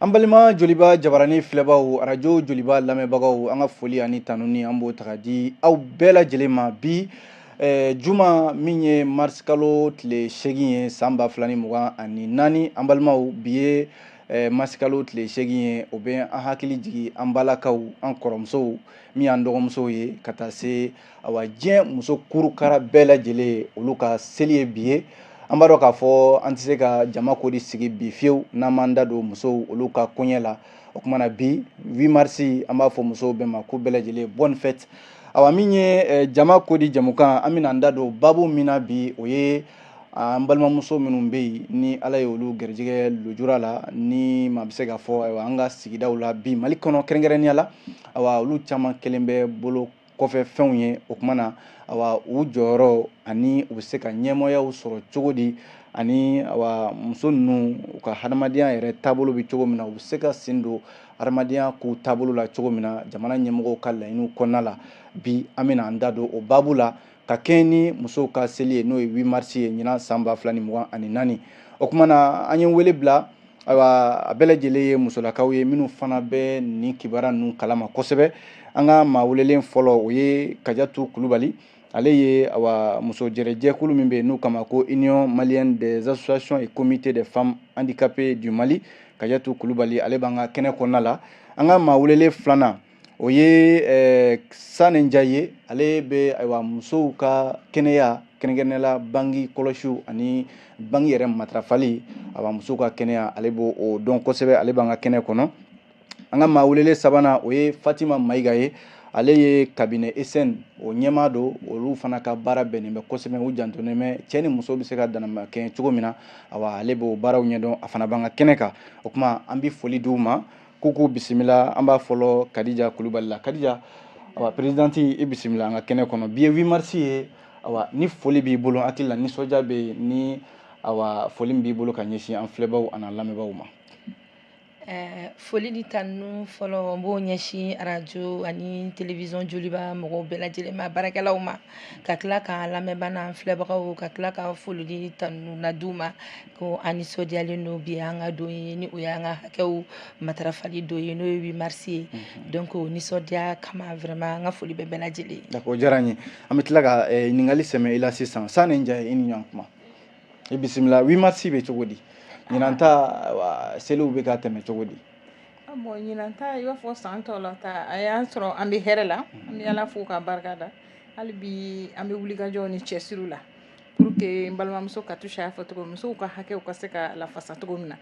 An balima Joliba jabarani filɛbaw, arajo Joliba lamɛnbagaw, an ka foli ani tanuni, an b'o ta ka di aw bɛɛ lajɛlen ma bi juma min ye mars kalo tile 8 ye, san 2024. An balimaw, bi ye mars kalo tile 8 ye. O bɛ an hakili jigin an balakaw, an kɔrɔmusow, min y'an dɔgɔmusow ye, ka taa se awa diɲɛ muso kurukara bɛɛ lajɛlen, olu ka seli ye bi ye. An b'a dɔn k'a fɔ an tɛ se ka jama ko di sigi bi fiyewu n'an m'an da don musow olu ka koɲɛ la. O kuma na, bi 8 mars, an b'a fɔ musow bɛɛ ma ko bɛɛ lajɛlen, bonne fête. Awa, min ye jama ko di jamukan, an bɛna an da don baabu min na bi, o ye an balimamuso minnu bɛ yen ni Ala ye olu garijɛgɛ lujura la, ni maa bɛ se k'a fɔ, ayiwa, an ka sigidaw la bi, Mali kɔnɔ kɛrɛnkɛrɛnnenya la, awa, olu caman kelen bɛ bolo kɔfɛ fɛnw ye. O kuma na, awa, u jɔyɔrɔ ani u bɛ se ka ɲɛmɔgɔyaw sɔrɔ cogo di, ani awa, muso ninnu u ka hadamadenya yɛrɛ taabolo bɛ cogo min na, u bɛ se ka sen don hadamadenya kow taabolo la cogo min na jamana ɲɛmɔgɔw ka laɲiniw kɔnɔna la. Bi, an bɛna an da don o baabu la ka kɛɲɛ ni musow ka seli ye, n'o ye 8 mars ye ɲinan san 2024. O kuma na, an ye wele bila, ayiwa, a bɛɛ lajɛlen ye musolakaw ye minnu fana bɛ nin kibaruya ninnu kalama kosɛbɛ. An ka maa welelen fɔlɔ, o ye Kajatu Kulubali. Ale ye, awa, muso jɛrɛjɛkulu min bɛ yen n'u kama ko Union malienne des associations et comités des femmes handicapées du Mali. Kajatu Kulubali, ale b'an ka kɛnɛ kɔnɔna la. An ka maa welelen filanan, o ye Sani Njaye ye. Ale bɛ, ayiwa, musow ka kɛnɛya, kɛrɛnkɛrɛnnenya la bangi kɔlɔsiw ani bangi yɛrɛ matarafali. Awa, musow ka kɛnɛya, ale b'o o dɔn kosɛbɛ. Ale b'an ka kɛnɛ kɔnɔ. An ka maa welelen sabanan, o ye Fatima Mayiga ye. Ale ye cabinet SN o ɲɛmaa don. Olu fana ka baara bɛnnen bɛ kosɛbɛ, u jantonen bɛ cɛ ni muso bɛ se ka danama kɛ cogo min na. Awa, ale b'o baaraw ɲɛdɔn. A fana b'an ka kɛnɛ kan. O tuma, an bɛ foli d'u ma k'u k'u bisimila. An b'a fɔlɔ Kadija Kulubali la. Kadija, awa, présidente, i bisimila an ka kɛnɛ kɔnɔ. Bi ye 8 mars ye. Awa, ni foli b'i bolo, hakili la nisɔndiya bɛ yen, ni awa, foli min b'i bolo ka ɲɛsin an filɛbaw ani lamɛnbaaw ma. Foli ni tanu fɔlɔ, n b'o ɲɛsin arajo ani télévision Joliba mɔgɔw bɛɛ lajɛlen ma, baarakɛlaw ma, ka tila ka lamɛnbaa n'an filɛbagaw, ka tila ka foli ni tanu na d'u ma ko an nisɔndiyalen don. Bi an ka don ye, ni o y'an ka hakɛw matarafali don ye, n'o ye 8 mars ye. Donc o nisɔndiya kama, vraiment, an ka foli bɛ bɛɛ lajɛlen ye. D'accord, o diyara n ye. An bɛ tila ka ɲininkali sɛmɛ i la sisan. Sani Njaye, i ni ɲɔgɔn kuma, i bisimila. 8 mars bɛ cogo di ɲinan ta? Seliw bɛ ka tɛmɛ cogo di? Bon, ɲinan ta, i b'a fɔ san tɔw la ta, a y'an sɔrɔ an bɛ hɛrɛ la. An bɛ Ala fo k'a barika da. Hali bi, an bɛ wulikajɔw ni cɛsiriw la pour que n balimamuso Katusha y'a fɔ cogo min, musow ka hakɛw ka se ka lafasa cogo min na.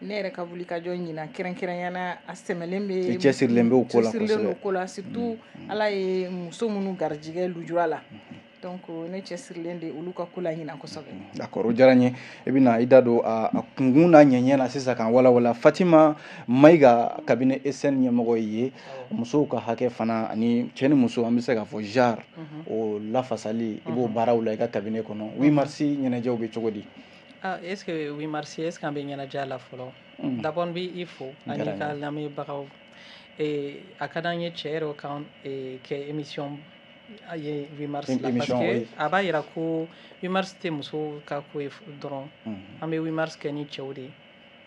Ne yɛrɛ ka wulikajɔ ɲinan, kɛrɛnkɛrɛnya na, a sɛmɛlen bɛ I cɛsirilen bɛ o ko la. Cɛsirilen don ko la, surtout Ala ye muso minnu garijɛgɛ lujura la. Donc ne cɛsirilen de olu ka ko la ɲinan kosɛbɛ. D'accord, o diyara n ye. I bɛna i da don a kunkun n'a ɲɛɲɛ na sisan k'an walawala. Fatima Mayiga, cabinet SN ɲɛmɔgɔ ye, musow ka hakɛ fana ani cɛ ni muso, an bɛ se k'a fɔ genre o lafasali, i b'o baaraw la i ka cabinet kɔnɔ. 8 mars ɲɛnajɛw bɛ cogo di? Ah, est ce que 8 mars, est ce que an bɛ ɲɛnajɛ a la fɔlɔ? D'abord, n b'i fo ani ka lamɛnbagaw. A ka d'an ye cɛ yɛrɛ kan kɛ émission ye 8 mars la, parce que a b'a yira ko 8 mars tɛ musow ka ko ye dɔrɔn. An bɛ 8 mars kɛ ni cɛw de ye.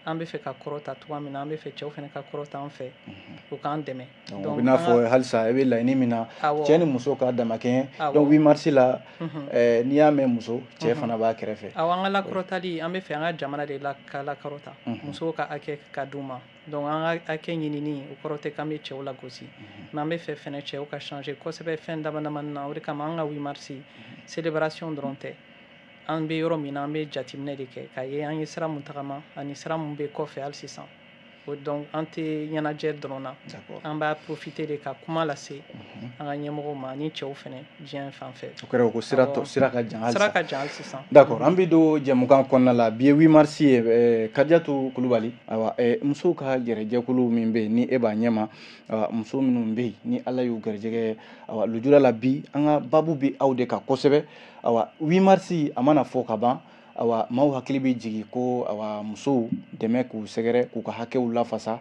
An bɛ fɛ ka kɔrɔta cogoya min na, an bɛ fɛ cɛw fana ka kɔrɔta an fɛ, u k'an dɛmɛ. O bɛ n'a fɔ halisa i bɛ laɲini min na, cɛ ni muso ka damakɛɲɛ. Donc 8 mars la, n'i y'a mɛn muso, cɛ fana b'a kɛrɛfɛ. Awɔ, an ka lakɔrɔtali, an bɛ fɛ an ka jamana de la ka lakɔrɔta, musow ka hakɛ ka d'u ma. Donc an ka hakɛ ɲinini, o kɔrɔ tɛ k'an bɛ cɛw lagosi, mais an bɛ fɛ fɛnɛ cɛw ka changer kosɛbɛ fɛn dama damani na. O de kama, an ka 8 mars célébration dɔrɔn tɛ. An bɛ yɔrɔ min na, an bɛ jateminɛ de kɛ k'a ye an ye sira mun tagama ani sira mun bɛ kɔfɛ hali sisan. O donc, an tɛ ɲɛnajɛ dɔrɔn na, an b'a profiter de ka kuma lase an ka ɲɛmɔgɔw ma ani cɛw fɛnɛ diɲɛ fan fɛ. O kɛra ko sira tɔ, sira ka jan halisa. Sira ka jan hali sisan. D'accord, an bɛ don jɛmukan kɔnɔna la. Bi ye 8 mars ye. Kadijatu Kulubali, ayiwa, musow ka jɛrɛjɛkulu min bɛ yen ni e b'a ɲɛma, ayiwa, muso minnu bɛ yen ni Ala y'u garijɛgɛ, ayiwa, lujura la, bi an ka baabu bɛ aw de kan kosɛbɛ. Ayiwa, 8 mars a mana fɔ ka ban, ayiwa, maaw hakili bɛ jigin ko, ayiwa, musow dɛmɛ k'u sɛgɛrɛ k'u ka hakɛw lafasa.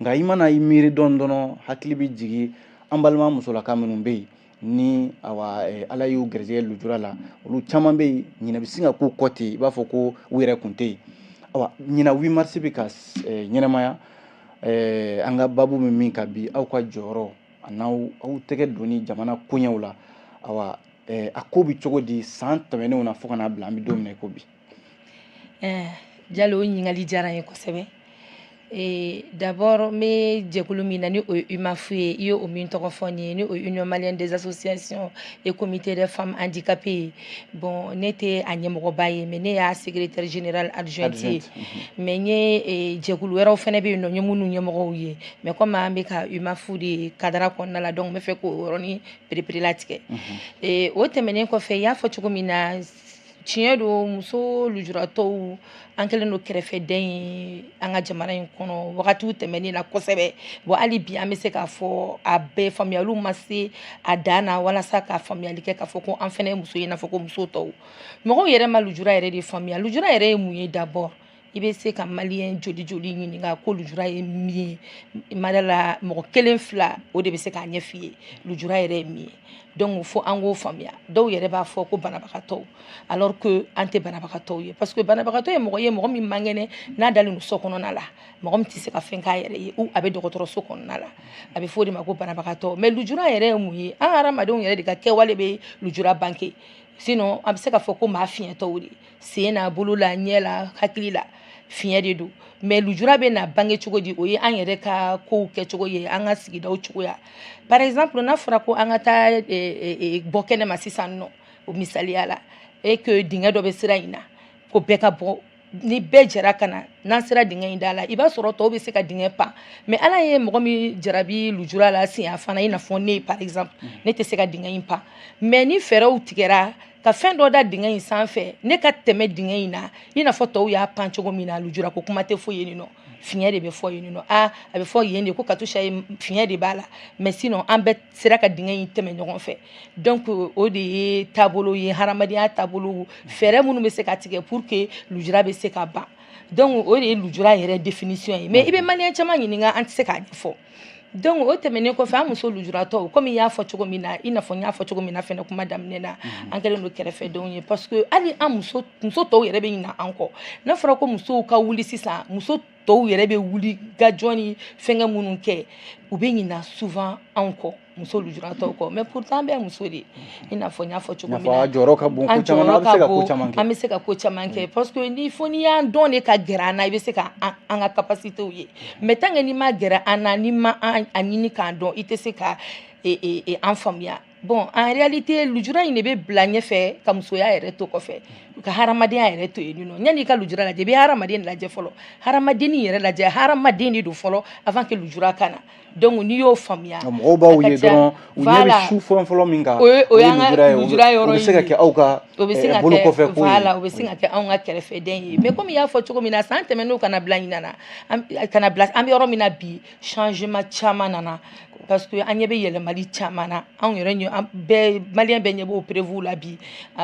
Nka i mana i miiri dɔɔni dɔrɔn, hakili bɛ jigin an balima musolaka minnu bɛ yen ni, ayiwa, Ala y'u garijɛgɛ lujura la, olu caman bɛ yen, ɲinɛ bɛ sin ka k'u kɔ ten, i b'a fɔ ko u yɛrɛ kun tɛ yen. Ayiwa, ɲinan 8 mars bɛ ka ɲɛnɛmaya. An ka babu min min ka bi, aw ka jɔyɔrɔ a n'aw aw tɛgɛ donni jamana koɲɛw la, awa, a ko bɛ cogo di san tɛmɛnenw na fo ka n'a bila an bɛ don min na i ko bi? Jalo, o ɲininkali diyara n ye kosɛbɛ. D'abord, n bɛ jɛkulu min na, ni o ye UMAF ye, i ye o min tɔgɔ fɔ nin ye, ni o ye Union malienne des associations et comités des femmes handicapées ye. Bon, ne tɛ a ɲɛmɔgɔba ye, mais ne y'a secrétaire général adjointe ye. Mais n ye jɛkulu wɛrɛw fɛnɛ bɛ yen nɔ, n ye minnu ɲɛmɔgɔw ye. Mais comme an bɛ ka UMAF de cadre kɔnɔna la, donc n bɛ fɛ k'o yɔrɔnin pereperelatigɛ. O tɛmɛnen kɔfɛ, i y'a fɔ cogo min na, tiɲɛ don, muso lujuratɔw, an kɛlen don kɛrɛfɛdɛn ye an ka jamana in kɔnɔ wagatiw tɛmɛnen na kosɛbɛ. Bon, hali bi an bɛ se k'a fɔ a bɛɛ faamuyaliw ma se a dan na walasa ka faamuyali kɛ k'a fɔ ko an fɛnɛ ye muso ye i n'a fɔ ko muso tɔw. Mɔgɔw yɛrɛ ma lujura yɛrɛ de faamuya. Lujura yɛrɛ ye mun ye? D'abord, i bɛ se ka Malien joli joli ɲininka ko lujura ye min ye, ma da la mɔgɔ kelen, fila, o de bɛ se k'a ɲɛf'i ye lujura yɛrɛ ye min ye. Donc fo an k'o faamuya. Dɔw yɛrɛ b'a fɔ ko banabagatɔw, alors que an tɛ banabagatɔw ye, parce que banabagatɔ ye mɔgɔ ye, mɔgɔ min man kɛnɛ, n'a dalen don so kɔnɔna la, mɔgɔ min tɛ se ka fɛn k'a yɛrɛ ye, ou a bɛ dɔgɔtɔrɔso kɔnɔna la, a bɛ fɔ o de ma ko banabagatɔ. Mais lujura yɛrɛ ye mun ye? An hadamadenw yɛrɛ de ka kɛwale bɛ lujura banke. Sinon an bɛ se k'a fɔ ko maa fiɲɛtɔw de, sen na, bolo la, ɲɛ la, hakili la, fiɲɛ de don. Mais lujura bɛ na bange cogo di? O ye an yɛrɛ ka kow kɛcogo ye, an ka sigidaw cogoya. Par exemple, n'a fɔra ko an ka taa bɔ kɛnɛ ma sisan nɔ, o misaliya la, et que dingɛ dɔ bɛ sira in na, ko bɛɛ ka bɔ, ni bɛɛ jɛra ka na, n'an sera dingɛ in da la, i b'a sɔrɔ tɔw bɛ se ka dingɛ pan. Mais Ala ye mɔgɔ min jarabi lujura la siɲɛ fana, i n'a fɔ ne par exemple, ne tɛ se ka dingɛ in pan. Mais ni fɛɛrɛw tigɛra ka fɛn dɔ da dingɛ in sanfɛ, ne ka tɛmɛ dingɛ in na i n'a fɔ tɔw y'a pan cogo min na. Lujura ko kuma tɛ fɔ yen nɔ, fiɲɛ de bɛ fɔ yen nɔ. A bɛ fɔ yen de ko Katusha ye, fiɲɛ de b'a la. Mais sinon an bɛɛ sera ka dingɛ in tɛmɛ ɲɔgɔn fɛ. Donc o de ye taabolo ye, hadamadenya taabolo, fɛɛrɛ minnu bɛ se ka tigɛ pour que lujura bɛ se ka ban. Donc o de ye lujura yɛrɛ définition ye. Mais i bɛ Malien caman ɲininka, an tɛ se k'a ɲɛfɔ. Donc o tɛmɛnen kɔfɛ, an muso lujuratɔw, komi i y'a fɔ cogo min na, i n'a fɔ n y'a fɔ cogo min na fɛnɛ kuma daminɛ na, an kɛlen don kɛrɛfɛdenw ye, parce que hali an muso tɔw yɛrɛ bɛ ɲinɛ an kɔ. N'a fɔra ko musow ka wuli sisan, muso tɔw yɛrɛ bɛ wuli ka jɔ ni fɛnkɛ minnu kɛ, u bɛ ɲinɛ souvent anw kɔ, muso lujuratɔw kɔ. Mais pourtant an bɛɛ muso de ye, i n'a fɔ n y'a fɔ cogo min na. A jɔyɔrɔ ka bon ko caman na, a bɛ se ka ko caman kɛ. An bɛ se ka ko caman kɛ, parce que ni fo n'i y'an dɔn de ka gɛrɛ an na, i bɛ se ka an ka capacité ye. Mais tant que n'i ma gɛrɛ an na, n'i ma an a ɲini k'an dɔn, i tɛ se ka an faamuya. Bon, en réalité, lujura in de bɛ bila ɲɛfɛ ka musoya yɛrɛ to kɔfɛ, ka hadamadenya yɛrɛ to yen nɔ. Yanni i ka lujura lajɛ, i bɛ hadamaden lajɛ fɔlɔ, hadamadennin yɛrɛ lajɛ, hadamaden de don fɔlɔ avant que lujura ka na. Donc n'i y'o faamuya, mɔgɔw b'aw ye dɔrɔn, u ɲɛ bɛ su fɔlɔ fɔlɔ min kan, o y'an ka lujura yɔrɔ ye, o bɛ se ka kɛ aw ka o bɛ se ka bolo kɛ kɔfɛ ko ye. Voilà, o bɛ se ka kɛ anw ka kɛrɛfɛdɛn ye. Mais komi i y'a fɔ cogo min na, san tɛmɛnenw kana bila ɲinan na, kana bila an bɛ yɔrɔ min na bi, changement caman nana, parce que an ɲɛ bɛ yɛlɛmali caman na. Anw yɛrɛ ɲɛ, an bɛɛ, Malien bɛɛ ɲɛ b'o preuve la bi,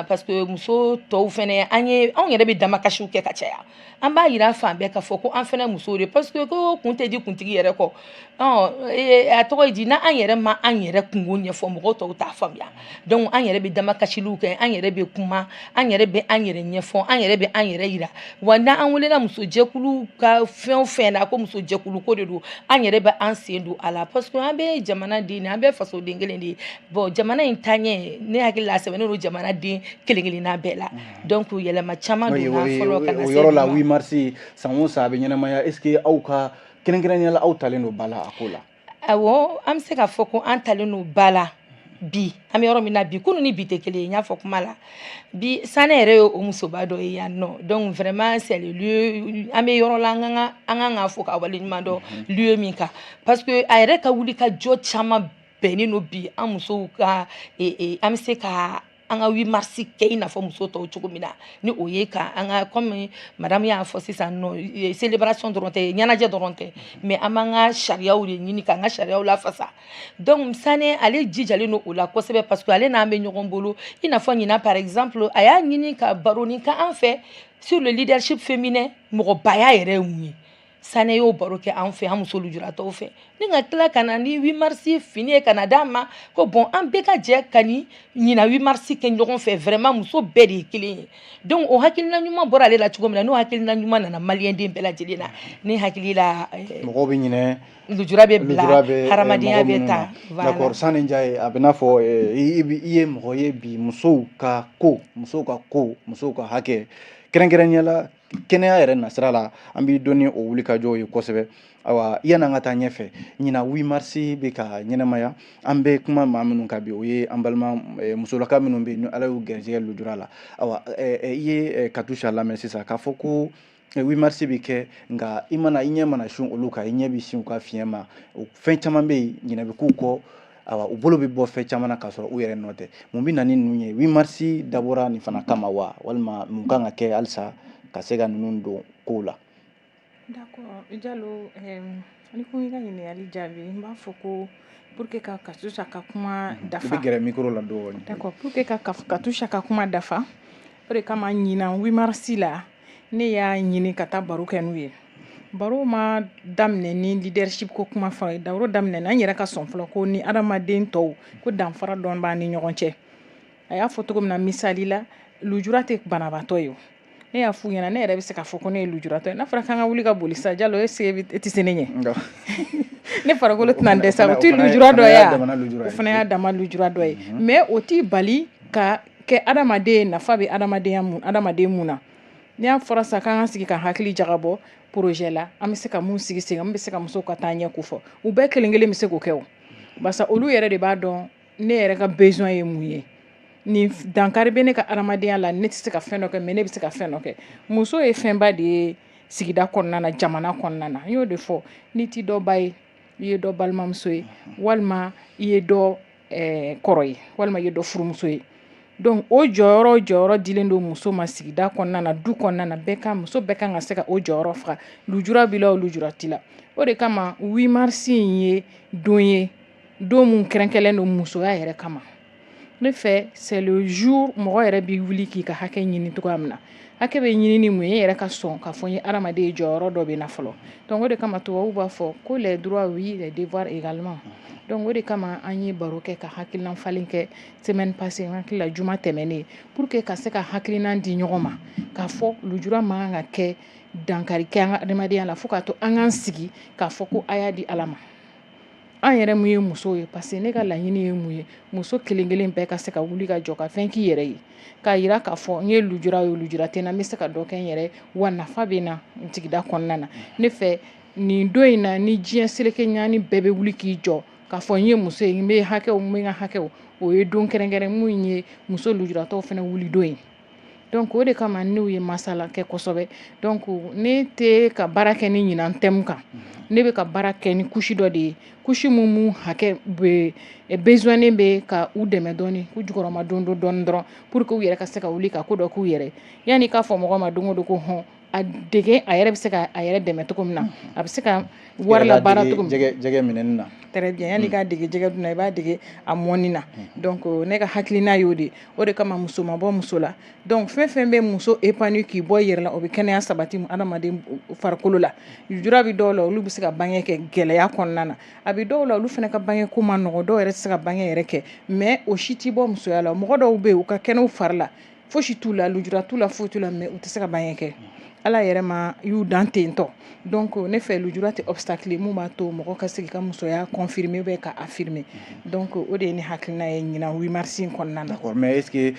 parce que muso tɔw fɛnɛ, an ye anw yɛrɛ bɛ damakasiw kɛ ka caya. An b'a yira fan bɛɛ k'a fɔ ko an fɛnɛ musow de, parce que ko kun tɛ di kuntigi yɛrɛ kɔ. A tɔgɔ ye di? N'an yɛrɛ ma an yɛrɛ kungo ɲɛfɔ, mɔgɔw tɔw t'a faamuya. Donc an yɛrɛ bɛ damakasiliw kɛ, an yɛrɛ bɛ kuma, an yɛrɛ bɛ an yɛrɛ ɲɛfɔ, an yɛrɛ bɛ an yɛrɛ yira. Wa n'an welela musojɛkulu ka fɛn o fɛn na ko musojɛkulu ko de don, an yɛrɛ bɛ an sen don a la, parce que an bɛ jamana den de, an bɛ fasoden kelen de ye. Bon, jamana in taaɲɛ, ne hakili la, a sɛbɛnnen don jamanaden kelen kelenna bɛɛ la. Donc yɛlɛma caman donna fɔlɔ ka na o se yɔrɔ la. bi ma. 8 mars, san o san a bɛ ɲɛnamaya. est ce que aw ka kɛrɛnkɛrɛnnenya la, aw talen don ba la a ko la? Awɔ, an bɛ se k'a fɔ ko an talen don ba la bi. An bɛ yɔrɔ min na bi, kunun ni bi tɛ kelen ye. N y'a fɔ kuma la bi, Sanɛ yɛrɛ ye o musoba dɔ ye yan nɔ. Donc vraiment, c'est le lieu, an bɛ yɔrɔ la, an kan k'a fɔ k'a waleɲuman dɔn lieu min kan, parce que a yɛrɛ ka wuli ka jɔ caman bɛnnen don bi an musow ka an bɛ se ka an ka 8 mars kɛ i n'a fɔ muso tɔw cogo min na, ni o ye ka an ka, comme madame y'a fɔ sisan nɔ, célébration dɔrɔn tɛ, ɲɛnajɛ dɔrɔn tɛ, mais an b'an ka sariyaw de ɲini k'an ka sariyaw lafasa. Donc Sanɛ, ale jijalen don o la kosɛbɛ, parce que ale n'an bɛ ɲɔgɔn bolo. I n'a fɔ ɲinan par exemple, a y'a ɲini ka baroni kɛ an fɛ sur le leadership féminin, mɔgɔbaya yɛrɛ ye mun ye. Sané y'o baro kɛ an fɛ, an muso lujuratɔw fɛ, ni ka tila ka na ni 8 mars fini ye ka na d'an ma, ko bon, an bɛɛ ka jɛ ka ni ɲina 8 mars kɛ ɲɔgɔn fɛ. Vraiment, muso bɛɛ de ye kelen ye. Donc o hakilina ɲuman bɔra ale la cogo min na, n'o hakilina ɲuman nana maliyɛnden bɛɛ lajɛlen na, ne hakili la mɔgɔw bɛ ɲinɛ lujura bɛ bila, hadamadenya bɛ ta. D'accord, Sané Ndiaye, a bɛ n'a fɔ i ye mɔgɔ ye bi, musow ka ko, musow ka ko, musow ka hakɛ, kɛrɛnkɛrɛnnenya la kɛnɛya yɛrɛ nasira la, an b'i dɔn ni o wulikajɔw ye kosɛbɛ. Ayiwa, yan'an ka taa ɲɛfɛ, ɲina 8 mars bɛ ka ɲɛnamaya, an bɛ kuma maa minnu kan bi, o ye an balima musolaka minnu bɛ yen ni Ala y'u garijɛgɛ lujura la. Ayiwa, i ye Katusha lamɛn sisan k'a fɔ ko 8 mars bɛ kɛ, nka i mana i ɲɛ mana sun olu kan, i ɲɛ bɛ sin u ka fiɲɛ ma. Fɛn caman bɛ yen, ɲinɛ bɛ k'u kɔ. Ayiwa, u bolo bɛ bɔ fɛn caman na k'a sɔrɔ u yɛrɛ nɔ tɛ. Mun bɛ na ni ninnu ye? 8 mars dabɔra nin fana kama wa, walima mun kan ka kɛ halisa ka se ka ninnu don kow la? D'accord, Jalo, ni ko i ka ɲininkali jaabi, n b'a fɔ ko pour que ka Katusha ka kuma dafa. I bɛ gɛrɛ micro la dɔɔni. D'accord, pour que ka Katusha ka kuma dafa, o de kama ɲinan 8 mars la, ne y'a ɲini ka taa baro kɛ n'u ye. Baro ma daminɛ ni leadership ko kuma fɔ ye. Baro daminɛ an yɛrɛ ka sɔn fɔlɔ ko ni adamaden tɔw ko danfara dɔɔni b'an ni ɲɔgɔn cɛ. A y'a fɔ cogo min na, misali la, lujura tɛ banabaatɔ ye. O ne y'a f'u ɲɛna, ne yɛrɛ bɛ se k'a fɔ ko ne ye lujuratɔ ye. N'a fɔra k'an ka wuli ka boli sisan, Jalo, est-ce que e tɛ se ne ɲɛ? Ne farikolo tɛna dɛsɛ. O tɛ lujura dɔ ye? O fana y'a dama lujura dɔ ye. Mais o t'i bali ka kɛ adamaden ye. Nafa bɛ adamadenya mun, adamaden mun na? N'i y'a fɔra sisan k'an ka sigi ka hakili jagabɔ projet la, an bɛ se ka mun sigi sen kan, mun bɛ se ka musow ka taa ɲɛ ko fɔ, u bɛɛ kelen kelen bɛ se k'o kɛ. O barisa olu yɛrɛ de b'a dɔn ne yɛrɛ ka besoin ye mun ye. Nin dankari bɛ ne ka adamadenya la, ne tɛ se ka fɛn dɔ kɛ, mais ne bɛ se ka fɛn dɔ kɛ. Muso ye fɛnba de ye sigida kɔnɔna na, jamana kɔnɔna na. N y'o de fɔ, n'i ti dɔ ba ye, i ye dɔ balimamuso ye, walima i ye dɔ kɔrɔ ye, walima i ye dɔ furumuso ye. Donc o jɔyɔrɔ dilen don muso ma sigida kɔnɔna na, du kɔnɔna na. Bɛɛ ka muso bɛɛ kan ka se ka o jɔyɔrɔ faga, lujura b'i la o, lujura t'i la. O de kama 8 mars in ye don ye, don mun kɛrɛnkɛrɛnlen don musoya yɛrɛ kama. Ne fɛ, c'est le jour mɔgɔ yɛrɛ b'i wuli k'i ka hakɛ ɲini cogoya min na. Hakɛ bɛ ɲini ni mun ye? E yɛrɛ ka sɔn k'a fɔ n ye adamaden ye, jɔyɔrɔ dɔ bɛ na fɔlɔ. Donc o de kama tubabuw b'a fɔ ko les droits oui, les devoirs également. Donc o de kama an ye baro kɛ ka hakilina falen kɛ semaine passée, n hakili la juma tɛmɛnen, pour que ka se ka hakilina di ɲɔgɔn ma k'a fɔ lujura man kan ka kɛ dankari kɛ an ka adamadenya la, fo k'a to an k'an sigi k'a fɔ ko a y'a di Ala ma. An yɛrɛ mun ye musow ye, parce que ne ka laɲini ye mun ye? Muso kelen kelen bɛɛ ka se ka wuli ka jɔ ka fɛn k'i yɛrɛ ye, k'a yira k'a fɔ n ye lujura ye, lujura tɛ n na, n bɛ se ka dɔ kɛ n yɛrɛ, wa nafa bɛ n na n sigida kɔnɔna na. Ne fɛ, nin don in na, ni diɲɛ seleke naani bɛɛ bɛ wuli k'i jɔ k'a fɔ n ye muso ye, n bɛ hakɛw, n bɛ n ka hakɛw, o ye don kɛrɛnkɛrɛn mun ye muso lujuratɔw fana wuli don ye. Donc o de kama n'u ye masala kɛ kosɛbɛ. Donc ne tɛ ka baara kɛ ni ɲinan thème kan, ne bɛ ka baara kɛ ni couche dɔ de ye, couche mun hakɛ bɛ besoin bɛ ka u dɛmɛ dɔɔni, k'u jukɔrɔma don don dɔɔni dɔrɔn, pour que u yɛrɛ ka se ka wuli ka ko dɔ k'u yɛrɛ. Yanni k'a fɔ mɔgɔ ma don o don ko hɔn, a dege a yɛrɛ bɛ se ka a yɛrɛ dɛmɛ cogo min na, a bɛ se ka wari la baara cogo min. Jɛgɛ minɛni na. Très bien, yanni k'a dege jɛgɛ dun na, i b'a dege a mɔni na. Donc ne ka hakilina y'o de ye. O de kama muso ma bɔ muso la. Donc fɛn fɛn bɛ muso épanouir k'i bɔ i yɛrɛ la, o bɛ kɛnɛya sabati adamaden farikolo la. Lujura bɛ dɔw la, olu bɛ se ka bange kɛ gɛlɛya kɔnɔna na. A bɛ dɔw la, olu fana ka bange ko ma nɔgɔ, dɔw yɛrɛ tɛ se ka bange yɛrɛ kɛ, mais o si t'i bɔ musoya la. Mɔgɔ dɔw bɛ yen, u ka kɛnɛw fari la, fosi t'u la, lujura t'u la, foyi t'u la, mais u tɛ se ka bange kɛ. Ala yɛrɛ ma y'u dan ten tɔ. Donc ne fɛ, lujura tɛ obstacle mun b'a to mɔgɔ ka sigi ka musoya confirmer ou bien ka affirmer. Donc o de ye ne hakilina ye ɲinan 8 mars in kɔnɔna na. D'accord, mais est ce que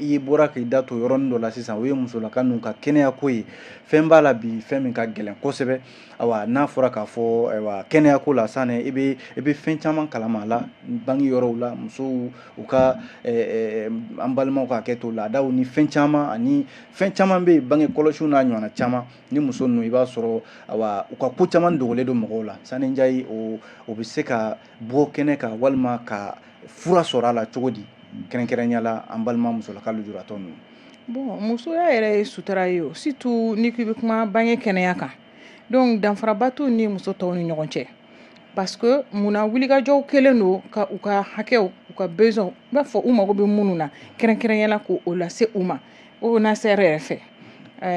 i bɔra k'i da to yɔrɔnin dɔ la sisan, o ye musolaka ninnu ka kɛnɛya ko ye. Fɛn b'a la bi, fɛn min ka gɛlɛn kosɛbɛ. Ayiwa, n'a fɔra k'a fɔ, ayiwa, kɛnɛya ko la san, i bɛ fɛn caman kalama a la, bange yɔrɔw la, musow u ka an balimaw ka hakɛ to laadaw ni fɛn caman, ani fɛn caman bɛ yen, bange kɔlɔsiw n'a ɲɔgɔnna caman. Ni muso ninnu, i b'a sɔrɔ, ayiwa, u ka ko caman dogolen don mɔgɔw la. Sané Ndiaye, o bɛ se ka bɔ kɛnɛ kan walima ka fura sɔrɔ a la cogo di, kɛrɛnkɛrɛnnenya la an balima musolaka lujuratɔ ninnu? Bon, musoya yɛrɛ ye sutura ye o, surtout n'i ko i bɛ kuma bange kɛnɛya kan. Donc danfaraba t'u ni muso tɔw ni ɲɔgɔn cɛ, parce que munna wulikajɔw kɛlen don ka u ka hakɛw, u ka besoin, i b'a fɔ u mago bɛ minnu na kɛrɛnkɛrɛnnenya la, k'o lase u ma ONACR yɛrɛ fɛ.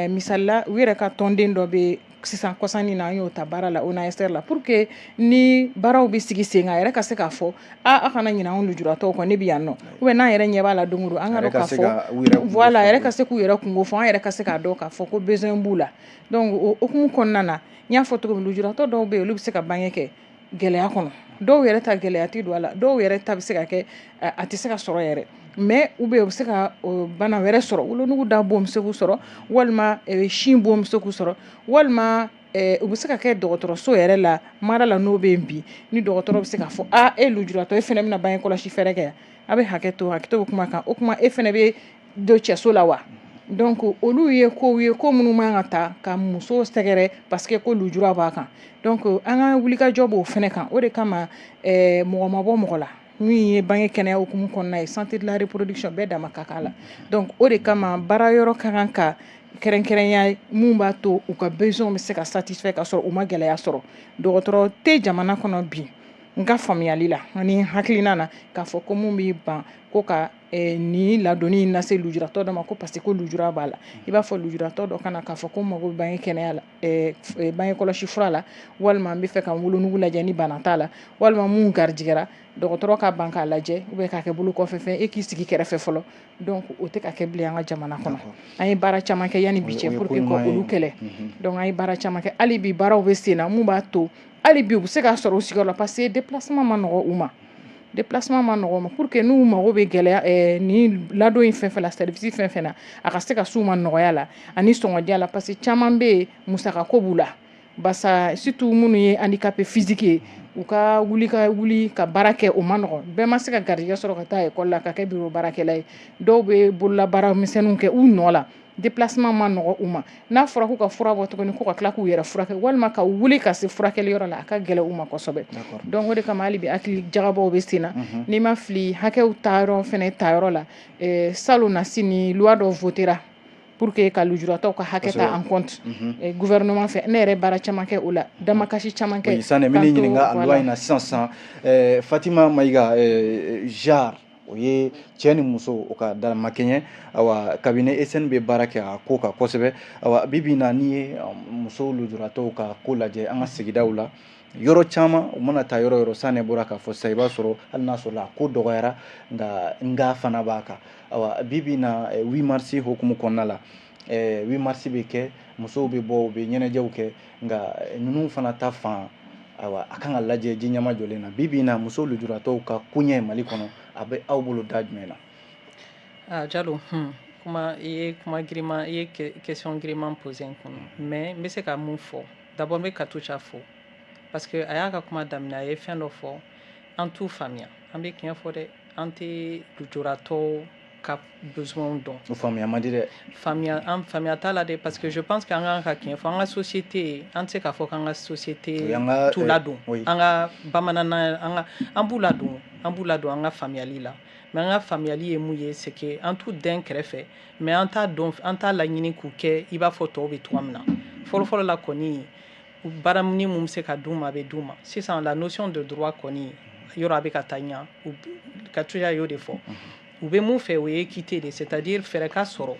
Misali la, u yɛrɛ ka tɔnden dɔ bɛ Sisan kɔsannin na, an y'o ta baara la ONASR la, pour que ni baaraw bɛ sigi sen kan, a yɛrɛ ka se k'a fɔ a kana ɲinɛ anw lujuratɔw kɔ, ne bɛ yan nɔ, ou bien n'an yɛrɛ ɲɛ b'a la don o don, an ka dɔn k'a fɔ, voilà, a yɛrɛ ka se k'u yɛrɛ kungo fɔ, an yɛrɛ ka se k'a dɔn k'a fɔ ko besoin b'u la. Donc o hukumu kɔnɔna na, n y'a fɔ cogo min, lujuratɔ dɔw bɛ yen, olu bɛ se ka bange kɛ gɛlɛya kɔnɔ, dɔw yɛrɛ ta gɛlɛya tɛ don a la, dɔw yɛrɛ ta bɛ se ka kɛ a tɛ se ka sɔrɔ yɛrɛ, mais ou bien u bɛ se ka bana wɛrɛ sɔrɔ, wolonugu da bon bɛ se k'u sɔrɔ, walima sin bon bɛ se k'u sɔrɔ, walima u bɛ se ka kɛ dɔgɔtɔrɔso yɛrɛ la mara la, n'o bɛ yen bi, ni dɔgɔtɔrɔ bɛ se k'a fɔ a e lujuratɔ, e fana bɛna bange kɔlɔsi fɛɛrɛ kɛ, a bɛ hakɛ to, hakɛto bɛ kuma kan, o kuma e fana bɛ don cɛso la wa? Donc olu ye kow ye, ko minnu man ka ta ka muso sɛgɛrɛ parce que ko lujura b'a kan. Donc an ka wulikajɔ b'o fana kan. O de kama mɔgɔ ma bɔ mɔgɔ la, min ye bange kɛnɛya hukumu kɔnɔna ye, santé de la reproduction, bɛɛ dama ka k'a la. Donc o de kama baara yɔrɔ ka kan ka kɛrɛnkɛrɛnya mun b'a to u ka besoin bɛ se ka satisfait ka sɔrɔ u ma gɛlɛya sɔrɔ. Dɔgɔtɔrɔ tɛ jamana kɔnɔ bi, n ka faamuyali la ani hakilina na, k'a fɔ ko mun b'i ban ko ka nin ladonni in lase lujuratɔ dɔ ma ko parce que ko lujura b'a la. I b'a fɔ lujuratɔ dɔ kana k'a fɔ ko n mago bɛ bange kɛnɛya la, bange kɔlɔsi fura la, walima n bɛ fɛ ka n wolonugu lajɛ ni bana t'a la, walima mun garijɛgɛra, dɔgɔtɔrɔ ka ban k'a lajɛ ou bien k'a kɛ bolo kɔfɛ fɛn, e k'i sigi kɛrɛfɛ fɔlɔ. Donc o tɛ ka kɛ bilen an ka jamana kɔnɔ. An ye baara caman kɛ yanni bi cɛ pour que ka olu kɛlɛ. Donc an ye baara caman kɛ, hali bi baaraw bɛ sen na, mun b'a to hali bi u bɛ se k'a sɔrɔ u sigiyɔrɔ la, parce que déplacement ma nɔgɔ u ma, déplacement ma nɔgɔ ma, pour que n'u mago bɛ gɛlɛya ni ladon in fɛn fɛn la, service fɛn fɛn na, a ka se ka s'u ma nɔgɔya la ani sɔngɔdiya la, parce que caman bɛ yen, musakako b'u la, basa surtout minnu ye handicapé physique ye, u ka wuli ka wuli ka baara kɛ, o ma nɔgɔn. Bɛɛ ma se ka garijɛgɛ sɔrɔ ka taa ekɔli la ka kɛ bureau baarakɛla ye. Dɔw bɛ bololabaara misɛnninw kɛ u nɔ la, déplacement ma nɔgɔ u ma. N'a fɔra k'u ka fura bɔ tuguni, ko ka tila k'u yɛrɛ furakɛ walima ka wuli ka se furakɛli yɔrɔ la, a ka gɛlɛn u ma kosɛbɛ. Donc o de kama hali bi hakili jagabɔw bɛ sen na. N'i ma fili, hakɛw taayɔrɔ fɛnɛ tayɔrɔ la, salon nasi ni loi dɔ votera pour que ka lujuratɔw ka hakɛ ta en compte gouvernement fɛ. Ne yɛrɛ baara caman kɛ o la, damakasi caman kɛ. Sisan n bɛ ɲininka a loi in na sisan sisan. Fatima Mayiga, genre o ye cɛ ni muso o ka damakɛɲɛ. Awa, kabini ESN bɛ baara kɛ a ko kan kosɛbɛ. Awa, bi bi in na, n'i ye muso lujuratɔw ka ko lajɛ an ka sigidaw la, yɔrɔ caman, u mana taa yɔrɔ yɔrɔ, san ne bɔra k'a fɔ sisan, i b'a sɔrɔ hali n'a sɔrɔ a ko dɔgɔyara, nka fana b'a kan. Awa, bi bi in na, 8 mars hukumu kɔnɔna la, 8 mars bɛ kɛ, musow bɛ bɔ, u bɛ ɲɛnajɛw kɛ, nka ninnu fana ta fan, ayiwa, a kan ka lajɛ ji ɲɛma jɔlen na. Bi bi in na, muso lujuratɔw ka koɲɛ Mali kɔnɔ, a bɛ aw bolo da jumɛn na? Ah, Jalo, kuma i ye kuma giriman, i ye question giriman posé n kun, mais n bɛ se ka mun fɔ? D'abord, n bɛ Katoucha fo, parce que a y'a ka kuma daminɛ, a ye fɛn dɔ fɔ, an t'u faamuya. An bɛ tiɲɛ fɔ dɛ, an tɛ lujuratɔw ka besoin dɔn. O faamuya man di dɛ. Faamuya, an faamuya t'a la dɛ, parce que je pense que an kan ka tiɲɛ fɔ, an ka société, an tɛ se k'a fɔ k'an ka société t'u ladon. An ka bamananna, an ka an b'u ladon, an b'u ladon an ka faamuyali la. Mais an ka faamuyali ye mun ye? C'est que an t'u dɛn kɛrɛfɛ, mais an t'a dɔn, an t'a laɲini k'u kɛ i b'a fɔ tɔw bɛ cogoya min na. Fɔlɔ-fɔlɔ la kɔni, baara ni mun bɛ se ka d'u ma, a bɛ d'u ma. Sisan, la notion de droit kɔni, yɔrɔ a bɛ ka taa ɲɛ. Katoucha y'o de fɔ. U bɛ mun fɛ? O ye équité de, c'est à dire fɛɛrɛ ka sɔrɔ,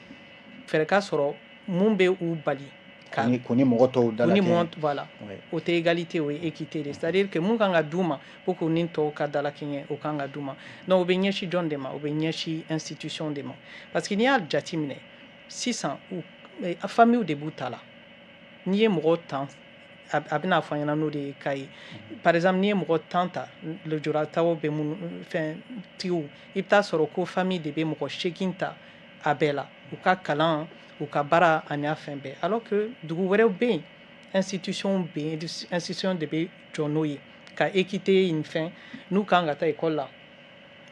fɛɛrɛ ka sɔrɔ mun bɛ u bali ka k'u ni mɔgɔ tɔw da la. Voilà, o tɛ égalité, o ye équité de, c'est à dire que mun kan ka d'u ma pour k'u ni tɔw ka dalakɛɲɛ, o kan ka d'u ma. Donc o bɛ ɲɛsin jɔn de ma? O bɛ ɲɛsin institution de ma, parce que n'i y'a jateminɛ sisan, famille de b'u ta la. N'i ye mɔgɔ 10, a bɛna fɔ an ɲɛna n'o de ye cas ye, par exemple, n'i ye mɔgɔ 10 ta, lujuratɔw bɛ minnu fɛn tigiw, i bɛ taa sɔrɔ ko famille de bɛ mɔgɔ 8 ta a bɛɛ la, u ka kalan, u ka baara ani a fɛn bɛɛ, alors que dugu wɛrɛw bɛ yen, institution bɛ yen, institution de bɛ jɔ n'o ye ka équité in fɛn. N'u kan ka taa école la,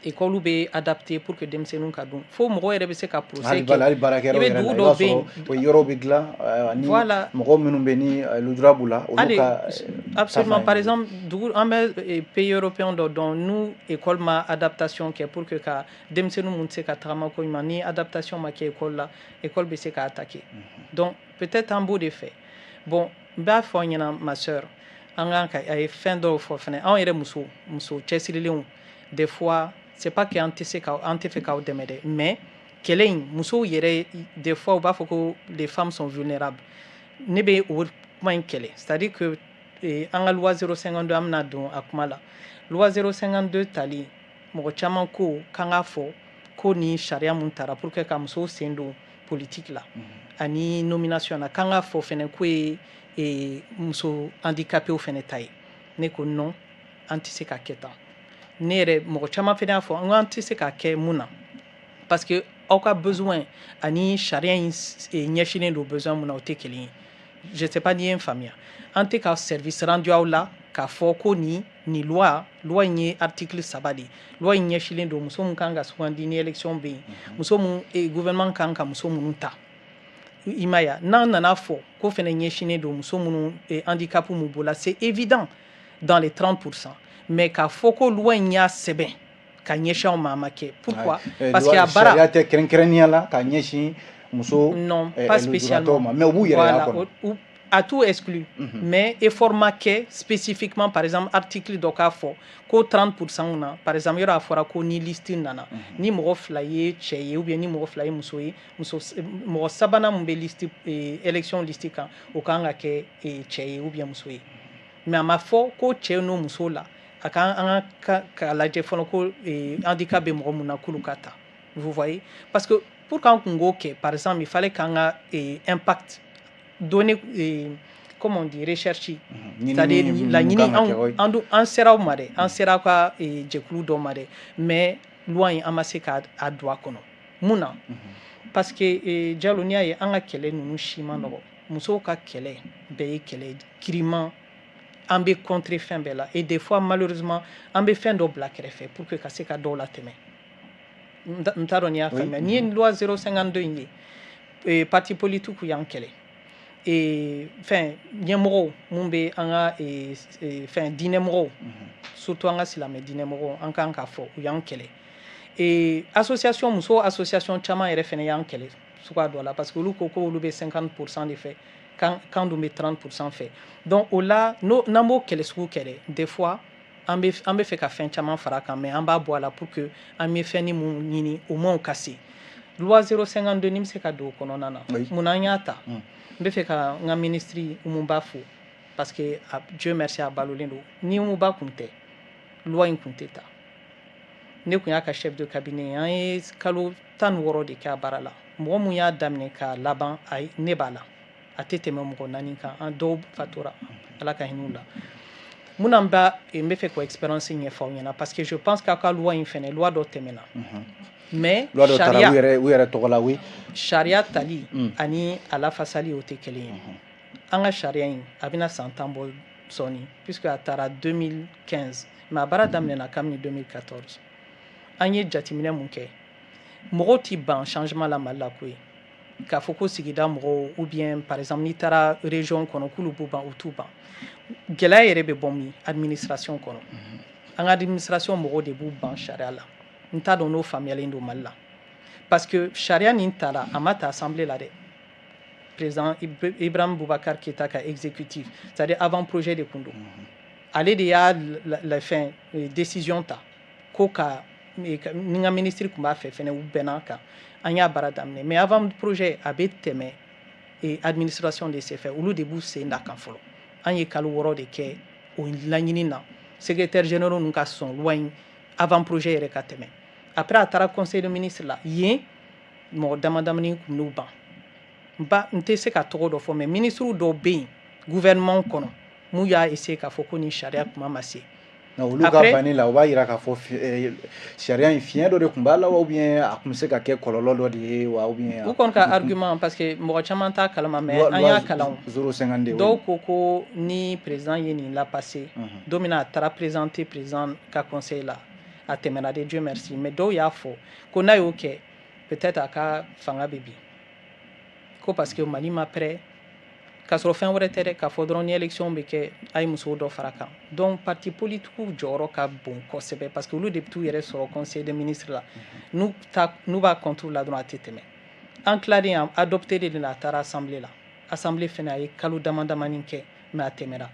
école bɛ adapté pour que denmisɛnninw ka dun, fo mɔgɔ yɛrɛ bɛ se ka procès kɛ. Hali baarakɛyɔrɔ yɛrɛ la, i b'a sɔrɔ o yɔrɔw bɛ dilan ni mɔgɔ minnu bɛ ni lujura b'u la, olu ka. Absolument. Par exemple, dugu an bɛ pays européen dɔ dɔn, n'u école ma adaptation kɛ pour que ka denmisɛnnin mun tɛ se ka tagama ko ɲuman, ni adaptation ma kɛ école la, école bɛ se ka attaquer. Donc peut-être an b'o de fɛ. Bon, n b'a fɔ aw ɲɛna, ma sœur, an kan ka a ye fɛn dɔw fɔ fɛnɛ. Anw yɛrɛ muso, muso cɛsirilenw, des fois c'est pas que an tɛ se ka, an tɛ fɛ k'aw dɛmɛ dɛ, mais kɛlɛ in, musow yɛrɛ, des fois u b'a fɔ ko les femmes sont vulnérables. Ne bɛ o kuma in kɛlɛ, c'est à dire que an ka loi 052, an bɛna don a kuma la, loi 052 tali, mɔgɔ caman ko k'an k'a fɔ ko ni sariya mun tara pour que ka musow sen don politique la ani nomination na, k'an k'a fɔ fɛnɛ k'o ye muso handicapéw fɛnɛ ta ye. Ne ko non, an tɛ se ka kɛ tan. Ne yɛrɛ, mɔgɔ caman fɛnɛ y'a fɔ n ko an tɛ se ka kɛ. Mun na? Parce que aw ka besoin ani sariya in ɲɛsinnen don besoin mun na, o tɛ kelen ye. Je sais pas n'i ye n faamuya. An tɛ ka service rendu aw la k'a fɔ ko nin loi in ye article 3 de ye. Loi in ɲɛsinnen don muso mun kan ka sugandi ni élection bɛ yen, muso mun gouvernement kan ka muso minnu ta, i ma ye. N'an nana fɔ ko fɛnɛ ɲɛsinnen don muso minnu handicap mun b'o la, c'est évident, dans les 30%. Mais k'a fɔ ko loi in y'a sɛbɛn ka ɲɛsin aw ma, a ma kɛ. Pourquoi? Parce que a baara sariya tɛ kɛrɛnkɛrɛnnenya la ka ɲɛsin muso non, pas spécialement ma, mais u b'u yɛrɛ y'a kɔnɔ. A tout exclu, mais effort ma kɛ spécifiquement. Par exemple, article dɔ k'a fɔ ko 30% na, par exemple, yɔrɔ a fɔra ko ni liste nana, ni mɔgɔ fila ye cɛ ye ou bien ni mɔgɔ fila ye muso ye, muso mɔgɔ sabanan mun bɛ liste élection liste kan, o kan ka kɛ cɛ ye ou bien muso ye. Mais a ma fɔ ko cɛ n'o muso la, a kan an ka k'a lajɛ fɔlɔ ko handicap bɛ mɔgɔ mun na, k'olu ka ta. Vous voyez? Parce que pour qu'an kun k'o kɛ, par exemple, il fallait qu'an ka impact donner, comment on dit, recherche, c'est-à-dire laɲini. An an sera aw ma dɛ, an sera aw ka jɛkulu dɔ ma dɛ, mais loi in, an ma se k'a don a kɔnɔ. Mun na? Parce que Jalo, n'i y'a ye an ka kɛlɛ ninnu si ma nɔgɔ, musow ka kɛlɛ bɛɛ ye kɛlɛ giriman, an bɛ contrer fɛn bɛɛ la, et des fois, malheureusement, an bɛ fɛn dɔ bila kɛrɛfɛ pour que ka se ka dɔw latɛmɛ. N t'a dɔn n'i y'a faamuya. N'i ye loi 052 in ye, parti politique y'an kɛlɛ, fɛn ɲɛmɔgɔw mun bɛ an ka fɛn diinɛmɔgɔw, surtout an ka silamɛ diinɛmɔgɔw, an kan k'a fɔ, u y'an kɛlɛ. Association, muso association caman yɛrɛ fɛnɛ y'an kɛlɛ suguya dɔ la, parce que olu ko k'olu bɛ 50% de fɛ, kan dun bɛ 30% fɛ. Donc o la, n'an b'o kɛlɛ sugu kɛlɛ, des fois an bɛ fɛ ka fɛn caman fara a kan, mais an b'a bɔ a la pour que an bɛ fɛn ni mun ɲini, au moins o ka se. Loi 052, ni bɛ se ka don o kɔnɔna na, munna an y'a ta? N bɛ fɛ ka n ka ministre Oumou Bah fo, parce que Dieu merci, a balolen don. Ni Oumou Bah kun tɛ, loi in kun tɛ ta. Ne kun y'a ka chef de cabinet, an ye kalo 16 de kɛ a baara la. Mɔgɔ mun y'a daminɛ k'a laban, ayi, ne b'a la, a tɛ tɛmɛ mɔgɔ naani kan. An dɔw fatura, Ala ka hinɛ u la. Mun na n bɛ fɛ k'o expérience ɲɛfɔ aw ɲɛna? Parce que je pense k'aw ka loi in fɛnɛ, loi dɔ tɛmɛna, mais loi dɔ taara u yɛrɛ tɔgɔ la, oui. Sariya tali ani a lafasali, o tɛ kelen ye. An ka sariya in, a bɛna san 10 bɔ sɔɔni, puisque a taara 2015, mais a baara daminɛna kabini 2014. An ye jateminɛ mun kɛ? Mɔgɔw ti ban changement la Mali la koyi. K'a fɔ ko sigida mɔgɔw, ou bien par exemple n'i taara région kɔnɔ, k'olu b'u ban, u t'u ban. Gɛlɛya yɛrɛ bɛ bɔ min? Administration kɔnɔ. An ka administration mɔgɔw de b'u ban sariya la. N t'a dɔn n'o faamuyalen don Mali la, parce que sariya nin tara, a ma ta assemblée la dɛ. Président Ibrahim Boubacar Keïta ka exécutif, c'est à dire avant projet de kun don, ale de y'a la fɛn décision ta ko ka ni n ka ministre tun b'a fɛ fɛnɛ, u bɛnna kan, an y'a baara daminɛ. Mais avant projet a bɛ tɛmɛ administration de senfɛ, olu de b'u sen da kan fɔlɔ. An ye kalo 6 de kɛ o laɲini na, secrétaire généraux ninnu ka sɔn loi in avant projet yɛrɛ ka tɛmɛ. Après, a taara conseil de ministre la yen, mɔgɔ dama damani kun n'u ban ba. N tɛ se ka tɔgɔ dɔ fɔ, mais ministre dɔw bɛ yen gouvernement kɔnɔ mun y'a essayer k'a fɔ ko nin sariya kuma ma se. Olu ka banni la, o b'a yira k'a fɔ sariya in, fiɲɛ dɔ de tun b'a la wa, ou bien a tun bɛ se ka kɛ kɔlɔlɔ dɔ de ye wa, ou bien? U kɔni ka argument, parce que mɔgɔ caman t'a kalama, mais an y'a kalan. 052. Dɔw ko ko ni président ye nin lapasser don min na, a taara présenter président ka conseil la, a tɛmɛna de, Dieu merci. Mais dɔw y'a fɔ ko n'a y'o kɛ, peut-être a ka fanga bɛ bin, ko parce que Mali ma prêt. K'a sɔrɔ fɛn wɛrɛ tɛ dɛ, k'a fɔ dɔrɔn ni élection bɛ kɛ, a ye musow dɔ fara kan. Donc parti politique jɔyɔrɔ ka bon kosɛbɛ, parce que olu de bɛ t'u yɛrɛ sɔrɔ conseil des ministres la. N'u ta n'u b'a contre la dɔrɔn, a tɛ tɛmɛ. An tilalen adopté de la, a taara assemblée la. Assemblée fɛnɛ, a ye kalo dama damani kɛ, mais a tɛmɛra.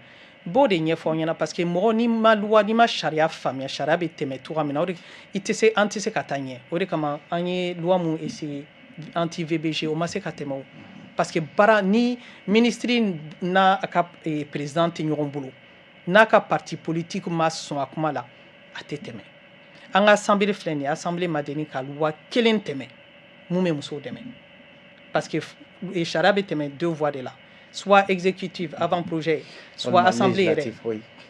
N b'o de ɲɛfɔ aw ɲɛna, parce que mɔgɔ n'i ma loi, n'i ma sariya faamuya, sariya bɛ tɛmɛ cogoya min na, o de i tɛ se, an tɛ se ka taa ɲɛ. O de kama an ye loi mun essayer, anti VBG, o ma se ka tɛmɛ. O Parce que baara ni ministre n'a ka président tɛ ɲɔgɔn bolo, n'a ka parti politique ma sɔn a kuma la, a tɛ tɛmɛ. An ka assemblée filɛ nin ye, assemblée ma deli ka loi kelen tɛmɛ mun bɛ musow dɛmɛ, parce que sariya bɛ tɛmɛ deux voies de la, soit exécutive avant projet, soit assemblée yɛrɛ.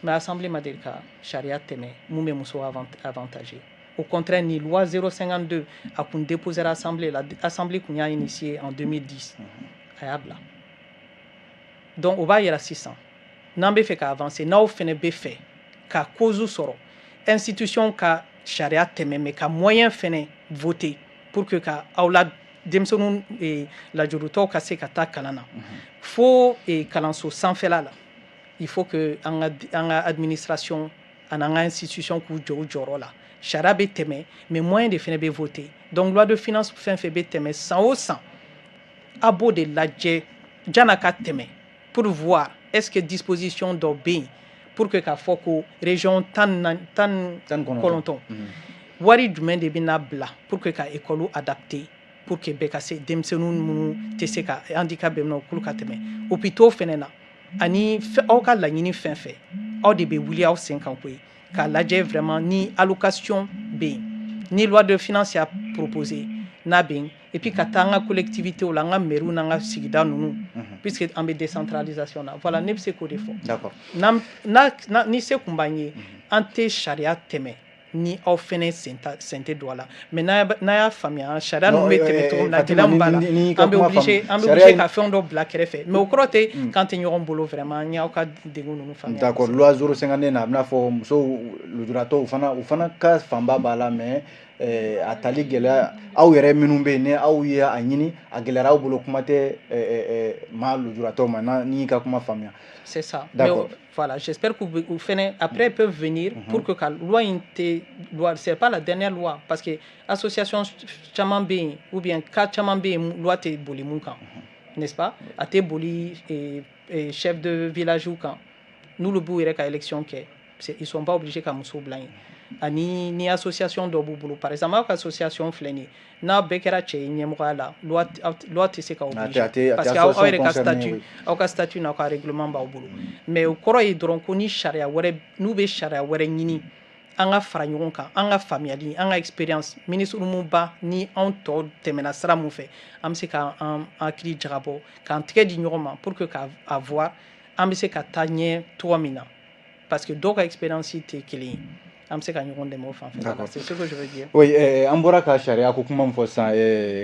Mais assemblée ma deli ka sariya tɛmɛ mun bɛ musow avantager. Au contraire, ni loi 052 a kun déposé assemblée la, assemblée kun y'a initié en 2010, a y'a bila. Donc o b'a yira sisan, n'an bɛ fɛ ka avancer, n'aw fɛnɛ bɛ fɛ ka cause sɔrɔ, institution ka sariya tɛmɛ, mais ka moyen fɛnɛ voter pour que ka aw la denmisɛnninw lajurutɔw ka se ka taa kalan na fo kalanso sanfɛla la, il faut que an ka administration ani an ka institution k'u jɔ u jɔyɔrɔ la. Sariya bɛ tɛmɛ, mais moyen de fɛnɛ bɛ voter. Donc loi de finance fɛn fɛn bɛ tɛmɛ san o san, a b'o de lajɛ jan'a ka tɛmɛ pour voir est-ce que disposition dɔ bɛ yen pour que k'a fɔ ko région 19 wari jumɛn de bɛna bila pour que ka école adapter, pour que bɛɛ ka se, denmisɛnnin minnu tɛ se ka handicap bɛ minɛ, k'olu ka tɛmɛ hôpitaux fɛnɛ na. Ani aw ka laɲini fɛn fɛn, aw de bɛ wuli aw sen kan koyi k'a lajɛ vraiment ni allocation bɛ yen, ni loi de finance y'a proposé n'a bɛ yen, et puis ka taa an ka collectivités la, an ka mairies n'an ka sigida ninnu, puisque an bɛ décentralisation na. Voilà, ne bɛ se k'o de fɔ. N'a ni se kun b'an ye, an tɛ sariya tɛmɛ ni aw fɛnɛ sen tɛ don a la. Mais n'a y'a faamuya sariya ninnu bɛ tɛmɛ cogo min na, gɛlɛya min b'a la, an bɛ obligé ka fɛn dɔ bila kɛrɛfɛ, mais o kɔrɔ tɛ k'an tɛ ɲɔgɔn bolo. Vraiment, n y'aw ka degun ninnu faamuya. D'accord. Loi 052 na, a bɛna fɔ musow lujuratɔw fana, u fana ka fanba b'a la, mais a tali gɛlɛya, aw yɛrɛ minnu bɛ yen, ni aw ye a ɲini, a gɛlɛyara aw bolo, kuma tɛ maa lujuratɔw ma, n'i y'i ka kuma faamuya. C'est ça. D'accord. Mais voilà, j'espère que vous faites, après ils peuvent venir pour que la loi tɛ loi, c'est pas la dernière loi, parce que association caman bɛ yen ou bien cas caman bɛ yen, loi tɛ boli mun kan, n'est-ce pas? A tɛ boli chef de village kan, n'olu b'u yɛrɛ ka élection kɛ, ils sont pas obligés ka muso bila yen. Ani ni association dɔ b'u bolo, par exemple aw ka association filɛ nin ye, n'a bɛɛ kɛra cɛ ye ɲɛmɔgɔya la, loi tɛ se ka obliger, parce que aw yɛrɛ ka statut, aw ka statut n'aw ka règlement b'aw bolo. Mais o kɔrɔ ye dɔrɔn ko ni sariya wɛrɛ, n'u bɛ sariya wɛrɛ ɲini, an ka fara ɲɔgɔn kan, an ka faamuyali, an ka expérience, ministre mun ba ni anw tɔ tɛmɛna sira mun fɛ, an bɛ se k'an hakili jagabɔ, k'an tɛgɛ di ɲɔgɔn ma pour que ka a voir an bɛ se ka taa ɲɛ cogo min na, parce que dɔw ka expérience tɛ kelen ye, an bɛ se ka ɲɔgɔn dɛmɛ o fan fɛ. C'est ce que je veux dire. Oui, an bɔra ka sariya ko kuma min fɔ sisan,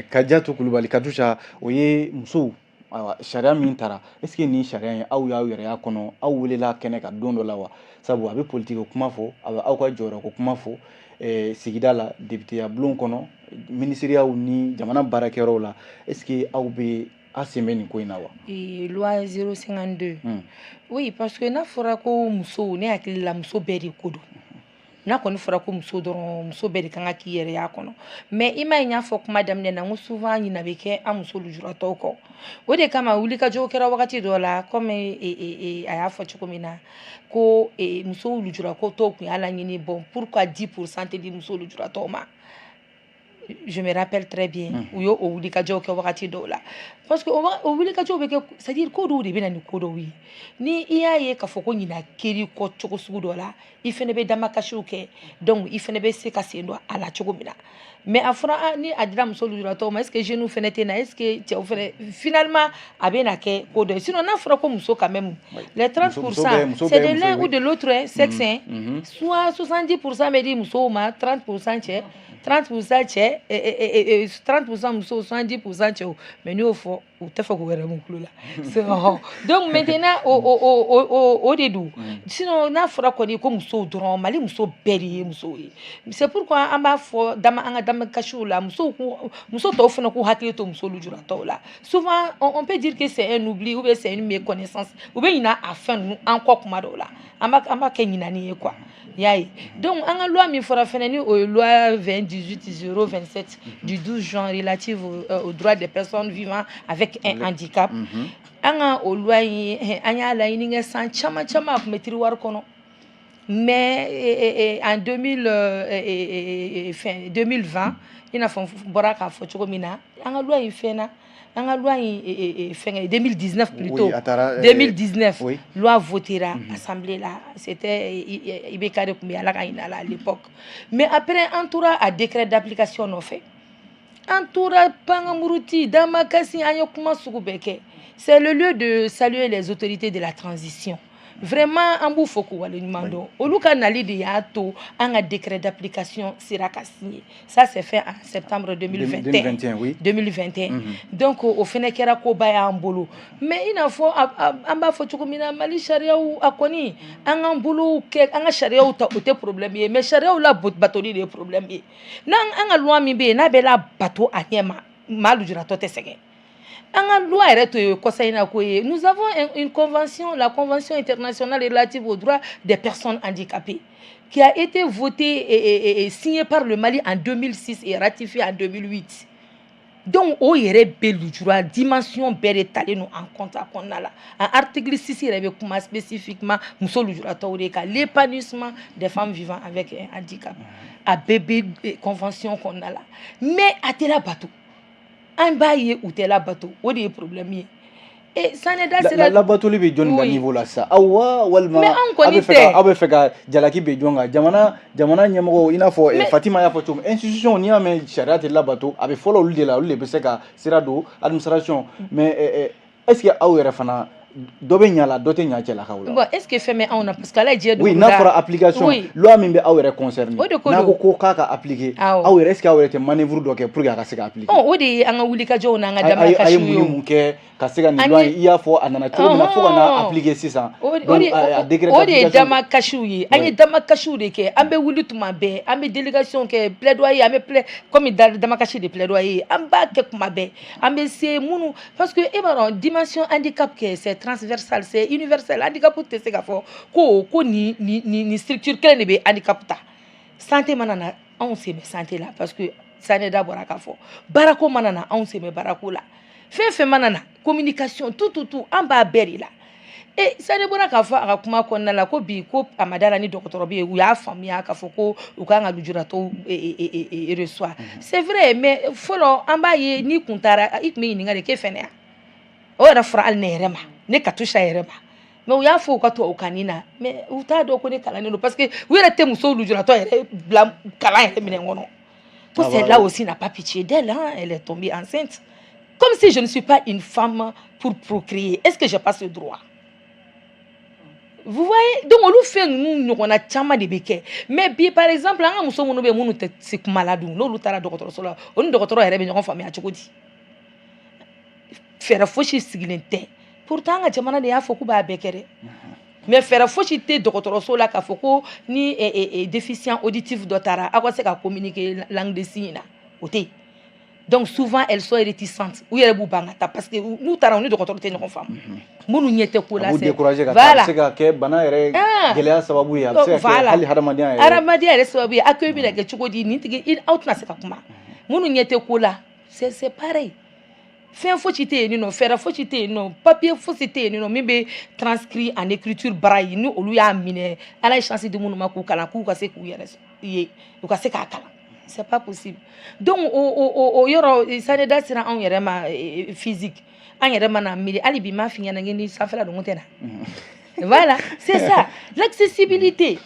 Kadiatou Kulubali Katusha, o ye musow, ayiwa, sariya min taara, est ce que nin sariya in, aw y'aw yɛrɛ y'a kɔnɔ, aw welela kɛnɛ kan don dɔ la wa? Sabu a bɛ politique kuma fɔ, a bɛ aw ka jɔyɔrɔ ko kuma fɔ sigida la, députéya bulon kɔnɔ, ministériyaw ni jamana baarakɛyɔrɔw la, est ce que aw bɛ aw sen bɛ nin ko in na wa? Loi 052. Oui, parce que n'a fɔra ko musow, ne hakili la muso bɛɛ de ko don. N'a kɔni fɔra ko muso dɔrɔn, muso bɛɛ de kan ka k'i yɛrɛ y'a kɔnɔ. Mais i ma ye, n y'a fɔ kuma daminɛ na, n ko souvent ɲina bɛ kɛ an muso lujuratɔw kɔ. O de kama wulikajɔw kɛra wagati dɔ la, comme a y'a fɔ cogo min na ko musow lujuratɔw tun y'a laɲini, bon, pourquoi 10% tɛ di muso lujuratɔw ma? Je me rappelle très bien, u y'o wulikajɔw kɛ wagati dɔw la, parce que o wulikajɔw bɛ kɛ, c'est à dire ko dɔw de bɛ na ni ko dɔw ye. Ni i y'a ye k'a fɔ ko ɲina keri kɔ cogo sugu dɔ la, i fɛnɛ bɛ damakasiw kɛ, donc i fɛnɛ bɛ se ka sen don a la cogo min na. Mais a fɔra ni a dira muso lujuratɔw ma, est ce que jeunes fɛnɛ tɛ na? Est ce que cɛw fɛnɛ? Finalement a bɛ na kɛ ko dɔ ye. Sinon n'a fɔra ko muso, quand même les 30%, c'est de l'un ou de l'autre sexe hein, soit 70% bɛ di musow ma, 30% cɛ, 30% cɛ, 30% musow, 70% cɛw. Mais n'i y'o fɔ, u tɛ fɛ k'u yɛrɛ mun tulo la. Donc maintenant o de don. Sinon n'a fɔra kɔni ko musow dɔrɔn, Mali muso bɛɛ de ye musow ye. C'est pourquoi an b'a fɔ dama an ka damakasiw la, musow k'u, muso tɔw fana k'u hakili to muso lujuratɔw la. Souvent on peut dire que c'est un oubli ou bien c'est une méconnaissance, u bɛ ɲinɛ a fɛn ninnu an kɔ kuma dɔw la, an b'a kɛ ɲinani ye quoi, i y'a ye. Donc an ka loi min fɔra fɛnɛ, ni o ye loi 20 18 027 du 12 juin relative au droit des personnes vivant avec un handicap, an ka o loi in, an y'a laɲini kɛ san caman caman, a tun bɛ tiroir kɔnɔ. Mais en 2000, fin 2020, i n'a fɔ n bɔra k'a fɔ cogo min na, an ka loi in fɛnna, an ka loi in fɛngɛ 2019 plutôt. Oui, a taara, 2019, oui. Loi votera assemblée la, c'était IBK de tun bɛ, Ala ka hinɛ a la, à l'époque. Mais après, an tora a décret d'application nɔfɛ, an tora pangamuruti, damakasi, an ye kuma sugu bɛɛ kɛ. C'est le lieu de saluer les autorités de la transition. Vraiment, an b'u fo k'u waleɲuman dɔn. Olu ka nali de y'a to an ka décret d'application sera ka signer. Ça c'est fait en septembre 2021. 2021, oui. 2021. Donc o fɛnɛ kɛra koba y'an bolo. Mais i n'a fɔ an b'a fɔ cogo min na, Mali sariyaw, a kɔni, an k'an bolo kɛ an ka sariyaw ta, o tɛ problème ye, mais sariyaw la batoli de ye problème ye. N'an an ka loi min bɛ yen, n'a bɛ labato a ɲɛ ma, maa lujuratɔ tɛ sɛgɛn. An ka loi yɛrɛ to ye kɔsa in na ko ye, nous avons une convention, la convention internationale relative aux droits des personnes handicapées, qui a été votée et signée par le Mali en 2006 et ratifiée en 2008. Donc o yɛrɛ bɛ lujura dimension bɛɛ de talen don en compte a kɔnɔna la. En article 6 yɛrɛ bɛ kuma spécifiquement muso lujuratɔw de kan, l'épanouissement des femmes vivant avec un handicap. A bɛɛ bɛ convention kɔnɔna la, mais a tɛ labato. An b'a ye u tɛ labato, o de ye problème ye. Et Saneda sera Labatoli bɛ jɔnni ka niveau la sisan? Aw wa, walima Mais anw kɔni tɛ. Aw bɛ fɛ ka jalaki bɛ jɔn kan? Jamana ɲɛmɔgɔw, i n'a fɔ Fatima y'a fɔ cogo min, institution, n'i y'a mɛn sariya tɛ labato, a bɛ fɔlɔ olu de la, olu de bɛ se ka sira don, administration. Mais est ce que aw yɛrɛ fana, dɔ bɛ ɲa la, dɔ tɛ ɲa cɛlakaw la? Bon, est ce que fɛn bɛ anw na? Parce que Ala ye diɲɛ Oui, n'a fɔra application, loi min bɛ aw yɛrɛ concerné, O de ko n'a don. ko k'a ka appliquer, aw yɛrɛ, est ce que aw yɛrɛ tɛ manœuvre dɔ kɛ pour que a ka se ka appliquer? Ɔ, o de ye an ka wulikajɔw n'an ka A ye damakasiw mun ye ni o. mun kɛ ka se ka nin An loi in, i y'a fɔ a nana cogo min na fo ka na appliquer sisan? O Donc a décret o de ye d'application damakasiw ye. An ye damakasiw de kɛ. An bɛ wuli tuma bɛɛ, an bɛ délégation kɛ, plaidoyer, an bɛ plai comme damakasi de plaidoyer, an b'a kɛ kuma bɛɛ. An bɛ se minnu, parce que e b'a dɔn, dimension handicap kɛ, c'est transversal, c'est universel. Handicap tɛ se ka fɔ ko nin structure kelen de bɛ handicap ta. Santé mana na, anw sen bɛ santé la, parce que Saneda bɔra k'a fɔ. Baarako mana na, anw sen bɛ baarako la. Fɛn fɛn mana na, communication, tout tout tout, an b'a bɛɛ de la. E Sani bɔra k'a fɔ a ka kuma kɔnɔna la ko bi, ko a ma da la ni dɔgɔtɔrɔ bɛ yen, u y'a faamuya k'a fɔ ko u kan ka lujuratɔw reçoit. C'est vrai, mais fɔlɔ, an b'a ye, n'i kun taara, i tun bɛ ɲininka de k'e fɛnɛ yan. O yɛrɛ fɔra hali ne yɛrɛ ma, ne Katusha yɛrɛ ma. Mais u y'a fɔ u ka tubabukanni na, mais u t'a dɔn ko ne kalannen don, parce que u yɛrɛ tɛ musow lujuratɔ yɛrɛ bila kalan yɛrɛ minɛn kɔnɔ. Ko celle-là aussi n'a pas pitié d'elle, hein, elle est tombée enceinte. Comme si je ne suis pas une femme pour procréer. Est-ce que j'ai pas ce droit? Vous voyez? Donc olu fɛn ninnu ɲɔgɔnna caman de bɛ kɛ. Mais bi, par exemple, an ka muso minnu bɛ yen, minnu tɛ se kuma la dun, n'olu taara dɔgɔtɔrɔso la, o ni dɔgɔtɔrɔ yɛrɛ bɛ ɲɔgɔn faamuya cogo di? Fɛɛrɛ fosi sigilen tɛ. Pourtant an ka jamana de y'a fɔ k'u b'a bɛɛ kɛ dɛ, mais fɛɛrɛ fosi tɛ dɔgɔtɔrɔso la k'a fɔ ko ni déficient auditif dɔ taara, aw ka se ka communiquer langue de signe na, o tɛ yen. Donc souvent, elles sont réticentes, u yɛrɛ b'u ban ka taa, parce que n'u taara, u ni dɔgɔtɔrɔ tɛ ɲɔgɔn faamu. Minnu ɲɛ tɛ ko la, A b'u décourager ka taa. A bɛ se ka kɛ bana yɛrɛ gɛlɛya sababu ye, a bɛ se ka kɛ hali hadamadenya yɛrɛ. Hadamadenya yɛrɛ sababu ye. Accueil bɛ na kɛ cogo di? Nin tigi, aw tɛna se ka kuma. Minnu ɲɛ tɛ ko la, c'est pareil. Fɛn fosi tɛ yen nɔ, fɛɛrɛ fosi tɛ yen nɔ, papier fosi tɛ yen nɔ min bɛ transcrit en écriture braille. Ni olu y'a minɛ, Ala ye chance di minnu ma k'u kalan, k'u ka se k'u yɛrɛ ye, u ka se k'a kalan, c'est pas possible. Donc o yɔrɔ, Saneda sera anw yɛrɛ ma physique, an yɛrɛ ma na miiri hali bi. N m'a f'i ɲɛna ni sanfɛla dun tɛ na. Voilà, c'est ça, l'accessibilité.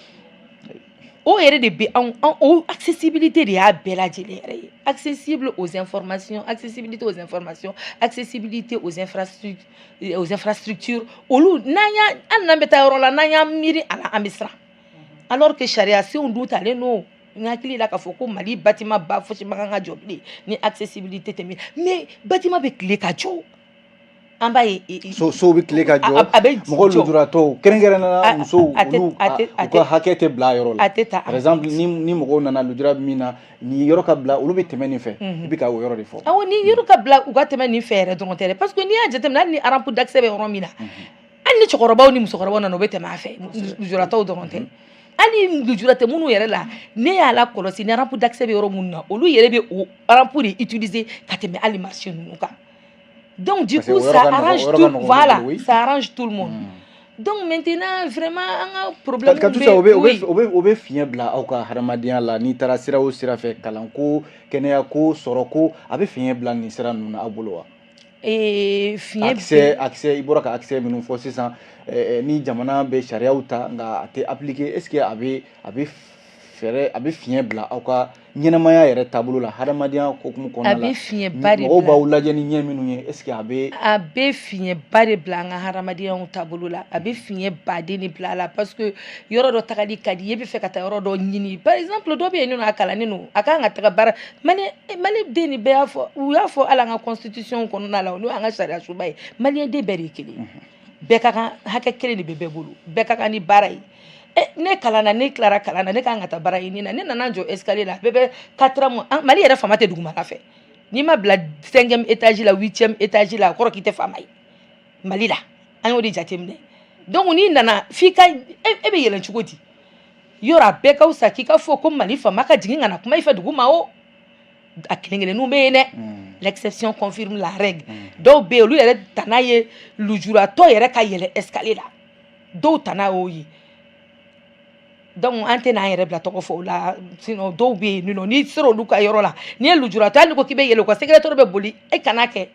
O yɛrɛ de bɛ anw, o accessibilité de y'a bɛɛ lajɛlen yɛrɛ ye. Accessible aux informations, accessibilité aux informations, accessibilité aux infrastructures. Olu n'an y'a, hali n'an bɛ taa yɔrɔ la, n'an y'an miiri a la, an bɛ siran, alors que sariya senw dun talen don. N hakili la k'a fɔ ko Mali bâtiment ba fosi ma kan ka jɔ bilen ni accessibilité tɛ min. Mais bâtiment bɛ tile ka jɔ, an b'a ye. Sow bɛ tile ka jɔ, a bɛ mɔgɔ lujuratɔw, kɛrɛnkɛrɛnnenya la musow, olu u ka hakɛ tɛ bila a yɔrɔ la. A tɛ ta. Par exemple, ni mɔgɔw nana lujura min na, nin yɔrɔ ka bila, olu bɛ tɛmɛ nin fɛ. I bɛ ka o yɔrɔ de fɔ. Awɔ, ni yɔrɔ ka bila, u ka tɛmɛ nin fɛ yɛrɛ dɔrɔn tɛ dɛ, parce que n'i y'a jateminɛ, hali ni rampe d'accès bɛ yɔrɔ min na, hali ni cɛkɔrɔbaw ni musokɔrɔbaw nana, u bɛ tɛmɛ a fɛ. Lujuratɔw dɔrɔn tɛ, hali lujura tɛ minnu yɛrɛ la, ne y'a la kɔlɔsi, ni rampe d'accès bɛ yɔrɔ minnu na, olu yɛrɛ bɛ o rampe de utiliser ka tɛmɛ hali marché ninnu kan. Donc du coup, ça arrange tout, voilà, ça arrange tout le monde. Donc maintenant, vraiment, an ka problème Katoucha, o bɛ fiɲɛ bila aw ka hadamadenya la. N'i taara sira o sira fɛ, kalanko, kɛnɛyako, sɔrɔko, a bɛ fiɲɛ bila nin sira ninnu na aw bolo wa? Fiɲɛ Accès, i bɔra ka accès minnu fɔ sisan, ni jamana bɛ sariyaw ta nka a tɛ appliquer, est ce que a bɛ fɛɛrɛ, a bɛ fiɲɛ bila aw ka ɲɛnamaya yɛrɛ taabolo la, hadamadenya hokumu kɔnɔna la? A bɛ fiɲɛba de bila. Mɔgɔw b'aw lajɛ ni ɲɛ minnu ye, est ce que a bɛ A bɛ fiɲɛba de bila an ka hadamadenya taabolo la. A bɛ fiɲɛ baden de bila a la, parce que yɔrɔ dɔ tagali ka di, e bɛ fɛ ka taa yɔrɔ dɔ ɲini. Par exemple, dɔ bɛ yen nɔ, a kalannen don, a kan ka taga baara. Mali den nin bɛɛ y'a fɔ, u y'a fɔ hali an ka constitution kɔnɔna la, n'o y'an ka sariya sunba ye, maliyɛn den bɛɛ de ye kelen ye, bɛɛ ka kan, hakɛ kelen de bɛ bɛɛ bolo, bɛɛ ka kan ni baara ye. Ne kalanna, ne tilara kalan na, ne kan ka taa baara ɲini na, ne nana jɔ escalier la, a bɛɛ bɛ quatrième. Mali yɛrɛ faama tɛ dugumana fɛ. N'i ma bila cinquième étage la, huitième étage la, a kɔrɔ k'i tɛ faama ye Mali la. An y'o de jateminɛ. Donc n'i nana f'i ka e bɛ yɛlɛn cogo di yɔrɔ? A bɛɛ ka fisa k'i ka fɔ ko Mali faama ka jigin ka na kuma i fɛ dugu ma. O a kelen kelenninw bɛ yen dɛ, l'exception confirme la règle. Dɔw bɛ yen, olu yɛrɛ tana ye lujuratɔ yɛrɛ ka yɛlɛ escalier la, dɔw tana y'o ye. Donc an tɛ n'an yɛrɛ bila tɔgɔ fɔ o la, sinon dɔw bɛ yen nɔ, n'i sera olu ka yɔrɔ la, n'i ye lujuratɔ, hali ni ko k'i bɛ yɛlɛ, u ka secrétaire bɛ boli, e kana kɛ.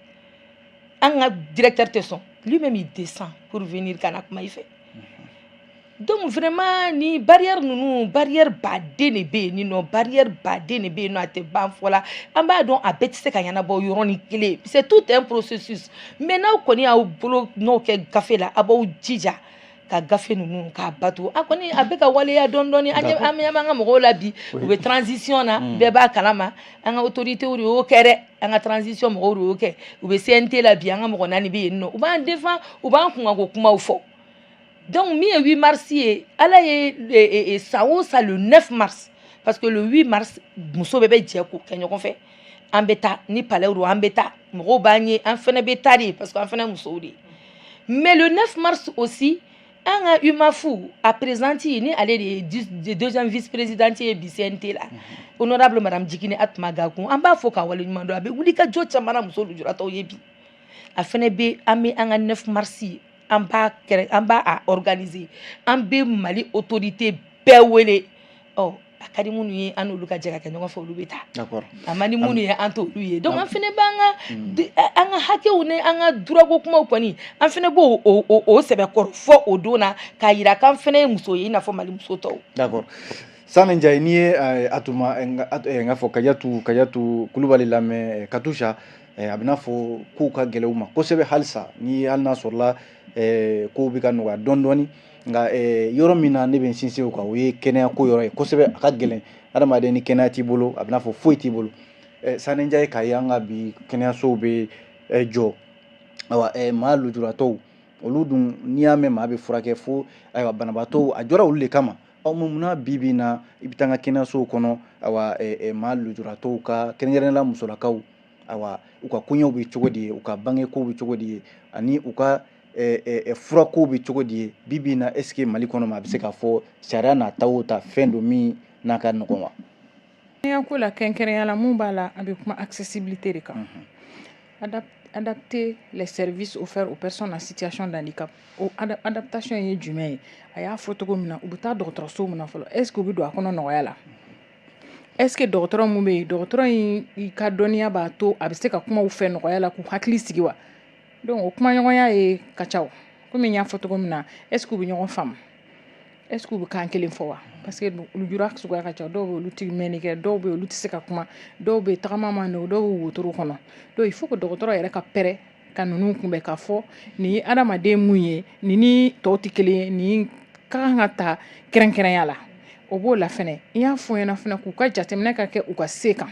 An ka directeur tɛ sɔn, lui-même il descend pour venir ka na kuma i fɛ. Donc vraiment, ni barrière ninnu, barrière baden de bɛ yen nɔ, barrière baden de bɛ yen nɔ, a tɛ ban fɔ la. An b'a dɔn a bɛɛ tɛ se ka ɲɛnabɔ yɔrɔnin kelen, c'est tout un processus. Mais n'aw kɔni y'aw bolo n'o kɛ gafe la, a b'aw jija ka gafe ninnu k'a bato. A kɔni a bɛ ka waleya dɔɔni dɔɔni. An ɲɛ an b'an ka mɔgɔw la bi, u bɛ transition na, bɛɛ b'a kalama. An ka autorités de y'o kɛ dɛ, an ka transition mɔgɔw de y'o kɛ. U bɛ CNT la bi, an ka mɔgɔ 4 bɛ yen nɔ, u b'an défend, u b'an kunkanko kumaw fɔ. Donc min ye 8 mars ye, Ala ye san o san le 9 mars, parce que le 8 mars muso bɛɛ bɛ jɛ k'o kɛ ɲɔgɔn fɛ. An bɛ taa ni palais don, an bɛ taa, mɔgɔw b'an ye, an fɛnɛ bɛ taa de, parce que an fɛnɛ musow de ye. Mais le 9 mars aussi, an ka UMAF a présidente, ni ale de ye deuxième vice présidente ye bi CNT la, honorable madame Jigini Atuma Gaku, an b'a fɔ k'a waleɲuman dɔn. A bɛ wuli ka jɔ caman na muso lujuratɔw ye bi. A fɛnɛ bɛ, an bɛ an ka 9 mars, an b'a kɛrɛ, an b'a a organiser, an bɛ Mali autorité bɛɛ wele. Ɔ a ka di minnu ye, an n'olu ka jɛ ka kɛ ɲɔgɔn fɛ, olu bɛ taa. A man di minnu ye, an t'olu ye. Donc an fɛnɛ b'an ka an ka hakɛw ni an ka droit ko kumaw kɔni, an fɛnɛ b'o o sɛbɛkɔrɔ fɔ o don na, k'a yira k'an fɛnɛ ye muso ye i n'a fɔ Mali muso tɔw. D'accord. Sani Njayi, n'i ye Atuma n ka fɔ Kajatu Kulubali lamɛn, Katusha, a bɛ n'a fɔ kow ka gɛlɛn u ma kosɛbɛ halisa. Ni hali n'a sɔrɔla kow bɛ ka nɔgɔya dɔɔni dɔɔni, nka yɔrɔ min na ne bɛ n sinsin o kan, o ye kɛnɛya ko yɔrɔ ye kosɛbɛ. A ka gɛlɛn adamaden, ni kɛnɛya t'i bolo, a bɛ n'a fɔ foyi t'i bolo. Sani Njayi, k'a ye an ka bi kɛnɛyasow bɛ jɔ, ayiwa, maa lujuratɔw olu dun, n'i y'a mɛn maa bɛ furakɛ fo, ayiwa, banabaatɔw a jɔra olu de kama. Ɔ munna bi bi in na i bɛ taa an ka kɛnɛyasow kɔnɔ, ayiwa, maa lujuratɔw ka, kɛrɛnkɛrɛnnenya la musolakaw, ayiwa, u ka koɲɛw bɛ cogo di ye, u ka bangekow bɛ cogo di ye, ani u ka furakow bɛ cogo di ye bi bi in na? Est ce que Mali kɔnɔ, ma a bɛ se k'a fɔ sariya n'a ta o ta fɛn don min n'a ka nɔgɔn wa? Kɛnɛyako la, kɛrɛnkɛrɛnya la, mun b'a la, a bɛ kuma accessibilité de kan. Adapter les services offerts aux personnes en situation de handicap. O adaptation ye jumɛn ye? A y'a fɔ cogo min na, u bɛ taa dɔgɔtɔrɔso min na fɔlɔ, est ce que u bɛ don a kɔnɔ nɔgɔya la? Est ce que dɔgɔtɔrɔ mun bɛ yen, dɔgɔtɔrɔ in ka dɔnniya b'a to a bɛ se ka kuma u fɛ nɔgɔya la k'u hakili sigi wa? Donc o kumaɲɔgɔnya ye ka ca. O komi n y'a fɔ cogo min na, est ce que u bɛ ɲɔgɔn faamu? Est ce que u bɛ kan kelen fɔ wa? Parce que lujura suguya ka ca. Dɔw bɛ olu ti mɛnni kɛ, dɔw bɛ olu tɛ se ka kuma, dɔw bɛ tagama ma nɔgɔ, dɔw bɛ wotoro kɔnɔ. Donc il faut que dɔgɔtɔrɔ yɛrɛ ka pɛrɛ ka ninnu kunbɛn, k'a fɔ nin ye adamaden mun ye, nin ni tɔw tɛ kelen ye, nin ka kan ka ta kɛrɛnkɛrɛnya la. O b'o la fɛnɛ, n y'a fɔ ɲɛna fɛnɛ k'u ka jateminɛ ka kɛ u ka se kan.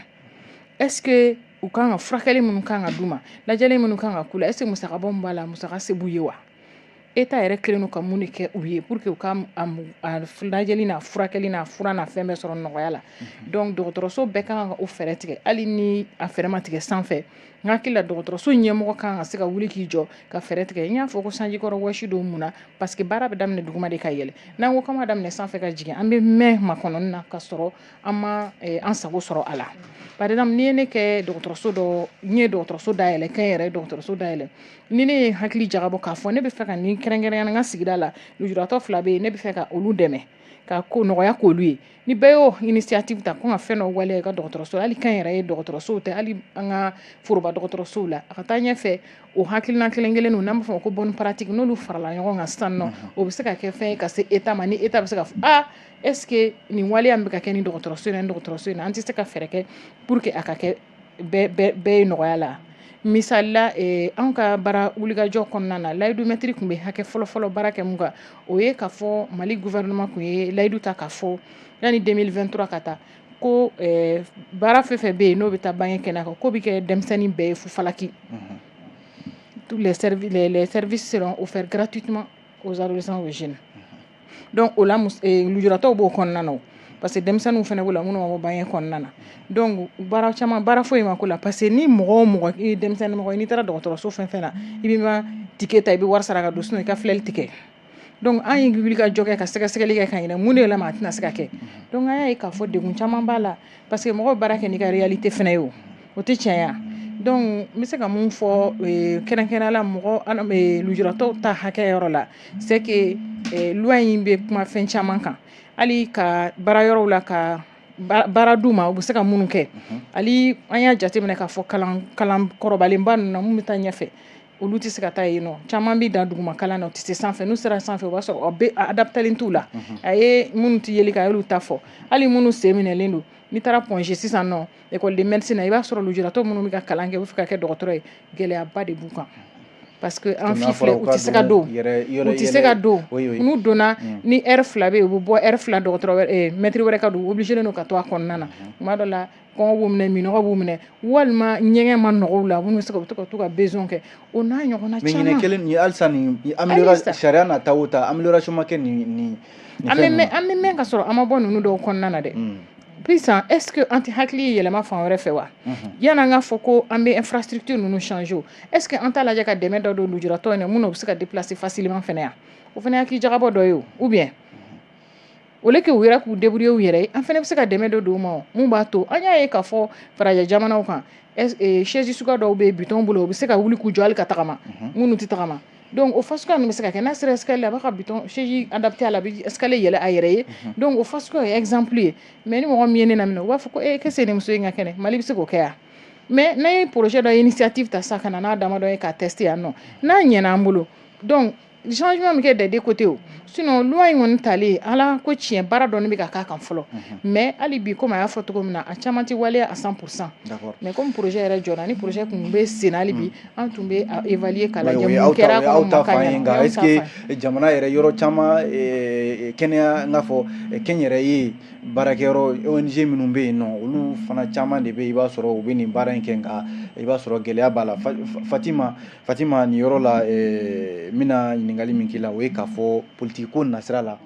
Est ce que u kan ka furakɛli minnu kan ka d'u ma, lajɛli minnu kan ka k'u la, est ce que musakabɔ min b'a la, musaka se b'u ye wa? État yɛrɛ kɛlen don ka mun de kɛ u ye pour que u ka a lajɛli n'a furakɛli n'a fura n'a fɛn bɛɛ sɔrɔ nɔgɔya la? Donc dɔgɔtɔrɔso bɛɛ kan ka o fɛɛrɛ tigɛ. Hali ni a fɛɛrɛ ma tigɛ sanfɛ, n hakili la dɔgɔtɔrɔso ɲɛmɔgɔ kan ka se ka wuli k'i jɔ ka fɛɛrɛ tigɛ. N y'a fɔ ko sanjikɔrɔ wɔsi don. Mun na? Parce que baara bɛ daminɛ duguma de ka yɛlɛ. N'an ko k'an b'a daminɛ sanfɛ ka jigin, an bɛ mɛn makɔnɔni na ka sɔrɔ an ma an sago sɔrɔ a la. Par exemple, n'i ye ne kɛ dɔgɔtɔrɔso dɔ, n ye dɔgɔtɔrɔso dayɛlɛ, kɛ n yɛrɛ ye dɔgɔtɔrɔso dayɛlɛ, ni ne ye hakili jagabɔ k'a fɔ ne bɛ fɛ ka nin Kɛrɛnkɛrɛnnenya n ka sigida la, lujuratɔ 2 bɛ yen, ne bɛ fɛ ka olu dɛmɛ ka ko nɔgɔya k'olu ye. Ni bɛɛ y'o initiative ta ko ka fɛn dɔ waleya i ka dɔgɔtɔrɔso la, hali kan yɛrɛ ye dɔgɔtɔrɔsow tɛ, hali an ka foroba dɔgɔtɔrɔsow la, a ka taa ɲɛfɛ o hakilina kelen kelen n'an b'a fɔ ko bonne pratique, n'olu farala ɲɔgɔn kan sisan nɔ, o bɛ se ka kɛ fɛn ye ka se État ma. Ni État bɛ se ka fɔ ah, est ce que nin waleya min bɛ ka kɛ nin dɔgɔtɔrɔso in na, nin dɔgɔtɔrɔso in na, an tɛ se ka fɛɛrɛ kɛ pour que a ka kɛ bɛɛ ye nɔgɔya la. Misali la, anw ka baara wulikajɔ kɔnɔna na, layidu mɛtiri tun bɛ hakɛ fɔlɔ-fɔlɔ baara kɛ mun kan, o ye k'a fɔ Mali gouvernement tun ye layidu ta k'a fɔ yanni 2023 ka taa ko baara fɛn fɛn bɛ yen n'o bɛ taa bange kɛnɛ kan, k'o bɛ kɛ denmisɛnnin bɛɛ ye fufalaki. Tous les services seront offerts gratuitement aux adolescents, aux jeunes. Donc o la, lujuratɔw b'o kɔnɔna na o, parce que denmisɛnninw fana b'o la minnu ma bɔ bange kɔnɔna na. Donc baara caman, baara foyi ma k'o la, parce que ni mɔgɔ o mɔgɔ i ye denmisɛnnin mɔgɔ ye, n'i taara dɔgɔtɔrɔso fɛn fɛn na, i b'i ma ticket ta, i bɛ wari sara ka don, sinon i ka filɛli tigɛ. Donc an ye wuli ka jɔ kɛ ka sɛgɛsɛgɛli kɛ ka ɲinɛ mun de la ma a tɛna se ka kɛ. Donc an y'a ye k'a fɔ degun caman b'a la, parce que mɔgɔw baara kɛ n'i ka réalité fana ye, o o tɛ tiɲɛ ye. Donc n bɛ se ka mun fɔ kɛrɛnkɛrɛnnenya la mɔgɔ lujuratɔw ta hakɛ yɔrɔ la, c'est que loi in bɛ kuma fɛn caman kan, hali ka baara yɔrɔw la, ka baara d'u ma, u bɛ se ka minnu kɛ. Hali an y'a jateminɛ k'a fɔ kalan kɔrɔbalenba ninnu na, mun bɛ taa ɲɛfɛ, olu tɛ se ka taa yen nɔ. Caman bɛ dan duguma kalan na, u tɛ se sanfɛ. N'u sera sanfɛ, o b'a sɔrɔ bɛ adaptelen t'u la. A ye minnu tɛ yeli kɛ, a y'olu ta fɔ. Hali minnu sen minɛlen don, n'i taara Point G sisan nɔ, école de médecine na, i b'a sɔrɔ lujuratɔ minnu bɛ ka kalan kɛ, u bɛ fɛ ka kɛ dɔgɔtɔrɔ ye, gɛlɛyaba de b'u kan, parce que an fi filɛ, u tɛ se ka don, u tɛ se ka don. N'u donna ni heure 2 bɛ yen, u bɛ bɔ heure 2, dɔgɔtɔrɔ wɛrɛ, mɛtiri wɛrɛ ka don, u obligé don ka to a kɔnɔna na. Tuma dɔ la, kɔngɔ b'u minɛ, minɔgɔ b'u minɛ, walima ɲɛgɛn ma nɔgɔ u la, minnu bɛ se ka u bɛ to ka t'u ka besoin kɛ, o n'a ɲɔgɔnna Mais caman. Ɲinɛ kelen nin, halisa nin amélioration, sariya nata o ta, amélioration ma kɛ nin An bɛ mɛn, an bɛ mɛn ka sɔrɔ an ma bɔ ninnu dɔw kɔnɔna na dɛ. Sisan, est ce que an tɛ hakili yɛlɛma fan wɛrɛ fɛ wa? Yan'an ka fɔ ko an bɛ infrastructure ninnu changer, o est ce que an t'a lajɛ ka dɛmɛ dɔ don lujuratɔ in na, mun na u bɛ se ka déplacer facilement fɛnɛ yan? O fana ye hakili jagabɔ dɔ ye o. Ou bien au lieu que u yɛrɛ k'u débrouiller u yɛrɛ ye, an fana bɛ se ka dɛmɛ dɔ don u ma, o mun b'a to an y'a ye k'a fɔ farajɛ jamanaw kan, chaise suguya dɔw bɛ yen bitɔn bolo, u bɛ se ka wuli k'u jɔ hali ka tagama, minnu tɛ tagama. Donc o fasuguya ninnu bɛ se ka kɛ, n'a sera escalier la, a b'a ka bitɔn chaise adapté a la, a bɛ escalier yɛlɛ a yɛrɛ ye. Donc o fasuguya ye exemple ye. Mais ni mɔgɔ min ye ne laminɛ, u b'a fɔ ko ee, qu'est-ce que nin muso in ka kɛnɛ, Mali bɛ se k'o kɛ yan? Mais n'an ye projet dɔ initiative ta sisan ka na n'a damadɔ ye k'a tester yan nɔ, n'a ɲɛna an bolo, donc changement bɛ kɛ des deux côtés. O sinon loi in kɔni talen, ala ko tiɲɛ, baara dɔɔni bɛ ka k'a kan fɔlɔ. Mais hali bi, komi a y'a fɔ cogo min na, a caman tɛ waleya à 100%. Mais comme projet yɛrɛ jɔra, ni projet kun bɛ sen na, hali bi an tun bɛ a évaluer k'a lajɛ mun kɛra a Aw kɔnɔ, ta mun ma k'a fan ye. ɲɛna. Nka est ce que jamana yɛrɛ yɔrɔ caman, kɛnɛya, n k'a fɔ kɛnyɛrɛye baarakɛyɔrɔ, ONG minnu bɛ yen nɔ, olu fana caman de bɛ yen, i b'a sɔrɔ u bɛ nin baara in kɛ, nka i b'a sɔrɔ gɛlɛya b'a la. Fatima, nin yɔrɔ la, n bɛna ɲininkali min k'i la, o ye k'a fɔ politiki ko nasira la,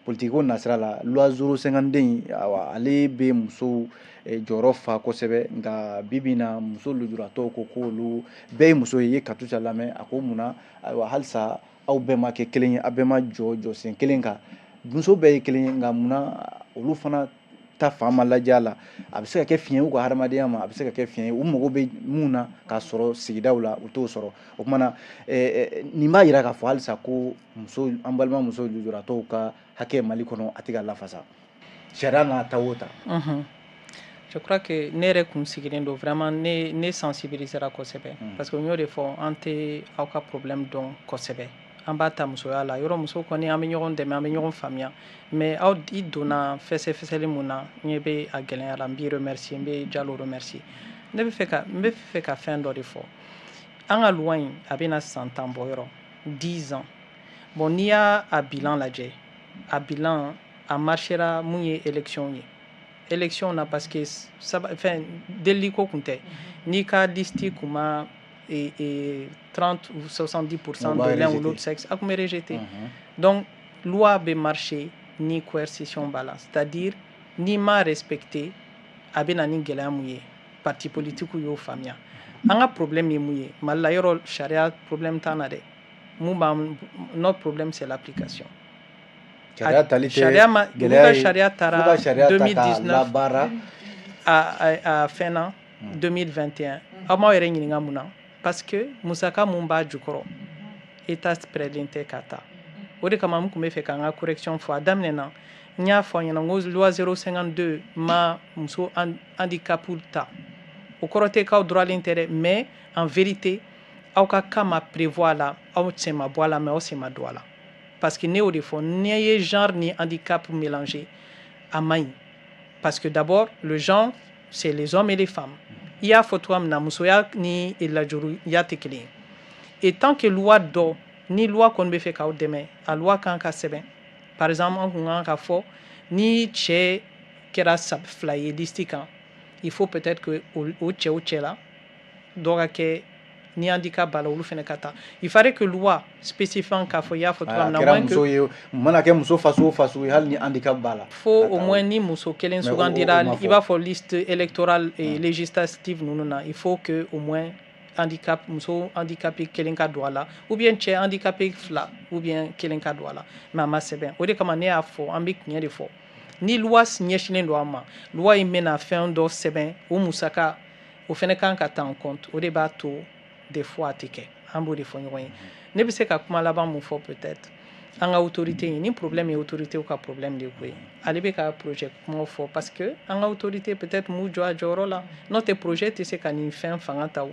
politiki ko nasira la, loi 052 in, awa, ale bɛ musow jɔyɔrɔ fa kosɛbɛ. Nka bi bi in na, muso lujuratɔw ko k'olu bɛɛ ye muso ye. I ye Katusa lamɛn, a ko munna, ayiwa, halisa aw bɛɛ ma kɛ kelen ye, aw bɛɛ ma jɔ jɔsen kelen kan? Muso bɛɛ ye kelen ye, nka munna olu fana ta fan ma lajɛ a la? A bɛ se ka kɛ fiɲɛ ye u ka hadamadenya ma, a bɛ se ka kɛ fiɲɛ ye u mago bɛ mun na k'a sɔrɔ sigidaw la, u t'o sɔrɔ. O kumana na, nin b'a yira k'a fɔ halisa ko muso, an balima muso lujuratɔw ka hakɛ Mali kɔnɔ, a tɛ ka lafasa, sariya n'a ta o ta. Je crois que ne yɛrɛ kun sigilen don, vraiment ne sensibilisera kosɛbɛ, parce que n y'o de fɔ, an tɛ aw ka problème dɔn kosɛbɛ. An b'a ta musoya la yɔrɔ, muso kɔni, an bɛ ɲɔgɔn dɛmɛ, an bɛ ɲɔgɔn faamuya. Mais aw i donna fɛsɛfɛsɛli mun na, n ɲɛ bɛ a gɛlɛya la. N b'i remercier, n bɛ Jalo remercier. Ne bɛ fɛ ka n bɛ fɛ ka fɛn dɔ de fɔ. An ka loi in, a bɛna san 10 bɔ yɔrɔ, 10 ans. Bon, n'i y'a a bilan lajɛ, a bilan a marchera mun ye élection ye, élection na, parce que saba fɛn deliko kun tɛ, n'i ka liste kun ma et 30 ou 70% de l'un ou l'autre sexe, a kun bɛ rejeté. Donc loi bɛ marcher ni coercition b'a la, c'est-à-dire n'i ma respecté, a bɛ na ni gɛlɛya mun ye, parti politique y'o faamuya. An ka problème ye mun ye Mali la? Yɔrɔ sariya problème t'an na dɛ. Mun b'an, notre problème, c'est l'application. Sariya tali tɛ Sariya ma gɛlɛya olu ka ye, sariya f'u taara ka sariya ta k'a 2019 labaara. A fɛn na 2021, aw m'aw yɛrɛ ɲininka mun na? Parce que musaka mun b'a jukɔrɔ. État prêtlen tɛ ka ta. O de kama n tun bɛ fɛ k'an ka correction fɔ. A daminɛ na, n y'a fɔ a ɲɛna n ko loi 052 ma muso handicap ta. O kɔrɔ tɛ k'aw droitlen tɛ dɛ, mais en vérité, aw ka cas ma prévoir la. Aw sen ma bɔ a la, mais aw sen ma don a la, parce que ne y'o de fɔ: n'i ye genre ni handicap mélanger, a man ɲi, parce que d'abord, le genre, c'est les hommes et les femmes. I y'a fɔ cogoya min na, musoya ni lajɔrɔya tɛ kelen ye. Et tant que loi dɔ ni loi kɔni bɛ fɛ k'aw dɛmɛ, a loi kan ka sɛbɛn. Par exemple, an kun kan ka fɔ ni cɛ kɛra fila ye liste kan, il faut peut-être que o cɛw cɛ la dɔ ka kɛ ni handicap b'a la, olu fana ka taa. Il fallait que loi spécifiant k'a fɔ, i y'a fɔ cogoya min na. Kɛra muso ye, mana kɛ muso faso o faso ye, hali ni handicap b'a la. Fo au moins ni muso kelen sugandira, i b'a fɔ liste électorale et législative ninnu na, il faut que au moins handicap, muso handicapé kelen ka don a la, ou bien cɛ handicapé fila ou bien kelen ka don a la. Mais a ma sɛbɛn. O de kama ne y'a fɔ, an bɛ tiɲɛ de fɔ: ni loi ɲɛsinnen don a ma, loi in bɛna fɛn dɔ sɛbɛn, o musaka o fana kan ka ta en compte. O de b'a to des fois a tɛ kɛ. An b'o de fɔ ɲɔgɔn ye. Ne bɛ se ka kuma laban mun fɔ? Peut-être an ka autorité ye, ni problème ye autorité ka problème de ko ye. Ale bɛ ka projet kumaw fɔ parce que an ka autorité peut-être m'u jɔ a jɔyɔrɔ la. N'o tɛ, projet tɛ se ka nin fɛn fanga ta. O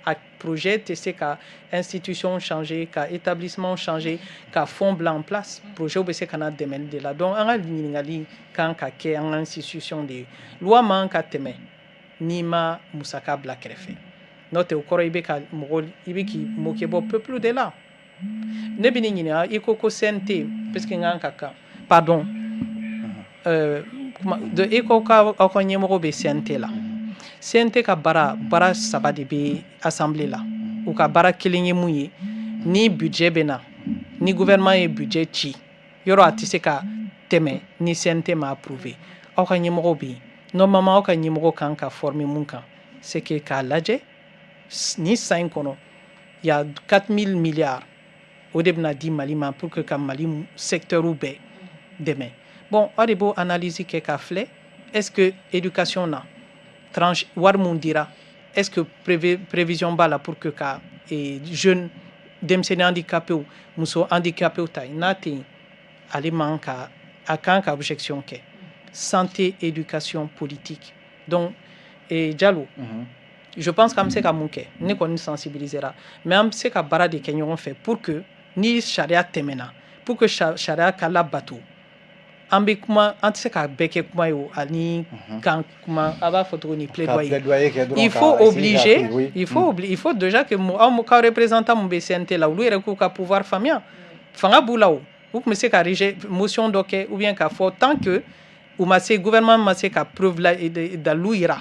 a projet tɛ se ka institution changer, ka établissement changer, ka fonds bila en place. Projet bɛ se ka na dɛmɛli de la. Donc an ka ɲininkali kan ka kɛ an ka institution de ye. Loi man ka tɛmɛ n'i ma musaka bila kɛrɛfɛ. N'o tɛ, o kɔrɔ i bɛ ka mɔgɔ, i bɛ k'i moquer bɔ peuple de la. Ne bɛ nin ɲininka, i ko ko CNT, puisque n kan ka kan, pardon, i ko k'aw ka ɲɛmɔgɔ bɛ CNT la. CNT ka baara saba de bɛ assemblée la. U ka baara kelen ye mun ye? Ni budget bɛ na, ni gouvernement ye budget ci yɔrɔ, a tɛ se ka tɛmɛ ni CNT ma approuvé. Aw ka ɲɛmɔgɔ bɛ yen. Normalement, aw ka ɲɛmɔgɔ kan ka former mun kan? C'est que k'a lajɛ ni san in kɔnɔ, il y a 4000 milliards, o de bɛna di Mali ma pour que ka Mali secteur bɛɛ dɛmɛ. Bon, aw de b'o analyse kɛ ka filɛ: est-ce que éducation na, tranche wari mun dira, est-ce que prévision b'a la pour que ka jeune, denmisɛnnin handicapé, muso handicapé ta yen? N'a tɛ yen, ale man ka, a kan ka objection kɛ. Santé, éducation, politique. Donc Jalo, je pense qu'an bɛ se ka mun kɛ? Ne kɔni sensibilisera, mais an bɛ se ka baara de kɛ ɲɔgɔn fɛ pour que ni sariya tɛmɛna, pour que sariya ka labato. An bɛ kuma, an tɛ se k'a bɛɛ kɛ kuma ye o, ani kan kuma, a b'a fɔ cogo ni plaidoyer. Il faut obliger, il faut déjà que aw ka représentant mun bɛ CNT la, olu yɛrɛ k'u ka pouvoir faamuya. Fanga b'u la, o u tun bɛ se ka rejet motion dɔ kɛ, ou bien k'a fɔ tant que u ma se, gouvernement ma se ka preuve la, dalu yira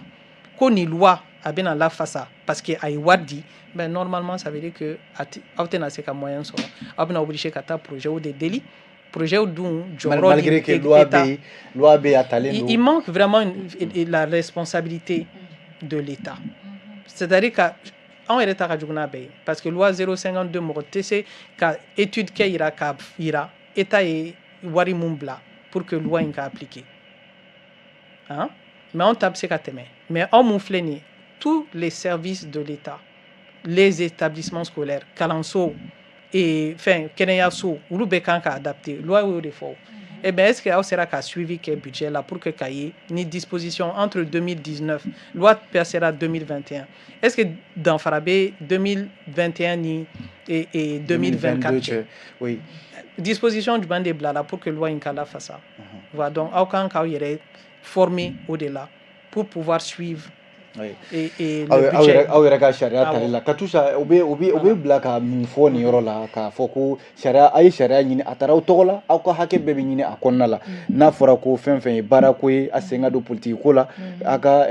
ko nin loi a bɛna lafasa parce que a ye wari di. Mais normalement, ça veut dire que aw tɛna se ka moyen sɔrɔ, aw bɛna obligé ka taa projet de deli. Projet dun jɔyɔrɔ malgré que loi bɛ, loi bɛ, a talen don. Il manque vraiment la responsabilité de l'État, c'est-à-dire ka anw yɛrɛ ta ka jugu n'a bɛɛ ye, parce que loi 052, mɔgɔ tɛ se ka étude kɛ yira ka yira État ye wari mun bila pour que loi in ka appliquer, hein? Mais anw ta bɛ se ka tɛmɛ. Mais anw mun filɛ nin ye, tous les services de l'État, les établissements scolaires, kalanso et fɛn, kɛnɛyaso, olu bɛɛ kan ka adapter. Loi y'o de fɔ. Eh bien, est-ce que aw sera ka suivi kɛ budget la pour que k'a ye ni disposition entre 2019, loi passera 2021, est-ce que danfara bɛ 2021 ni et 2024 cɛ? Oui. Disposition jumɛn de bila la pour que loi in ka lafasa? Voilà, donc aw kan k'aw yɛrɛ former o de la pour pouvoir suivre et le budget. Aw yɛrɛ ka sariya tali la, Katusa, o bɛ bila ka mun fɔ nin yɔrɔ la? K'a fɔ ko sariya, a ye sariya ɲini, a taara aw tɔgɔ la, aw ka hakɛ bɛɛ bɛ ɲini a kɔnɔna la. N'a fɔra ko fɛn fɛn ye baarako ye, a sen ka don politiki ko la, a ka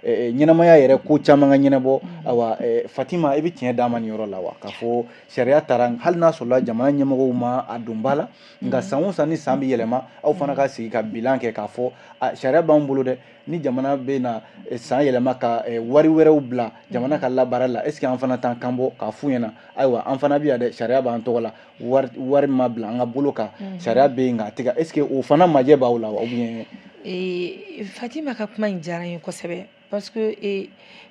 ɲɛnamaya yɛrɛ ko caman ka ɲɛnabɔ. Ayiwa, Fatima, i bɛ tiɲɛ d'a ma nin yɔrɔ la wa? K'a fɔ sariya taara, hali n'a sɔrɔla jamana ɲɛmɔgɔw ma a don ba la, nka san o san ni san bɛ yɛlɛma, aw fana ka sigi ka bilan kɛ k'a fɔ sariya b'an bolo dɛ, ni jamana bɛ na san yɛlɛma ka wari wɛrɛw bila jamana ka labaara la, est ce que an fana t'an kan bɔ k'a f'u ɲɛna: ayiwa, an fana bɛ yan dɛ, sariya b'an tɔgɔ la, wari ma bila an ka bolo kan, sariya bɛ yen nka a tɛ ka, est ce que o fana majɛ b'aw la wa, ou bien? Fatima ka kuma in diyara n ye kosɛbɛ. Parce que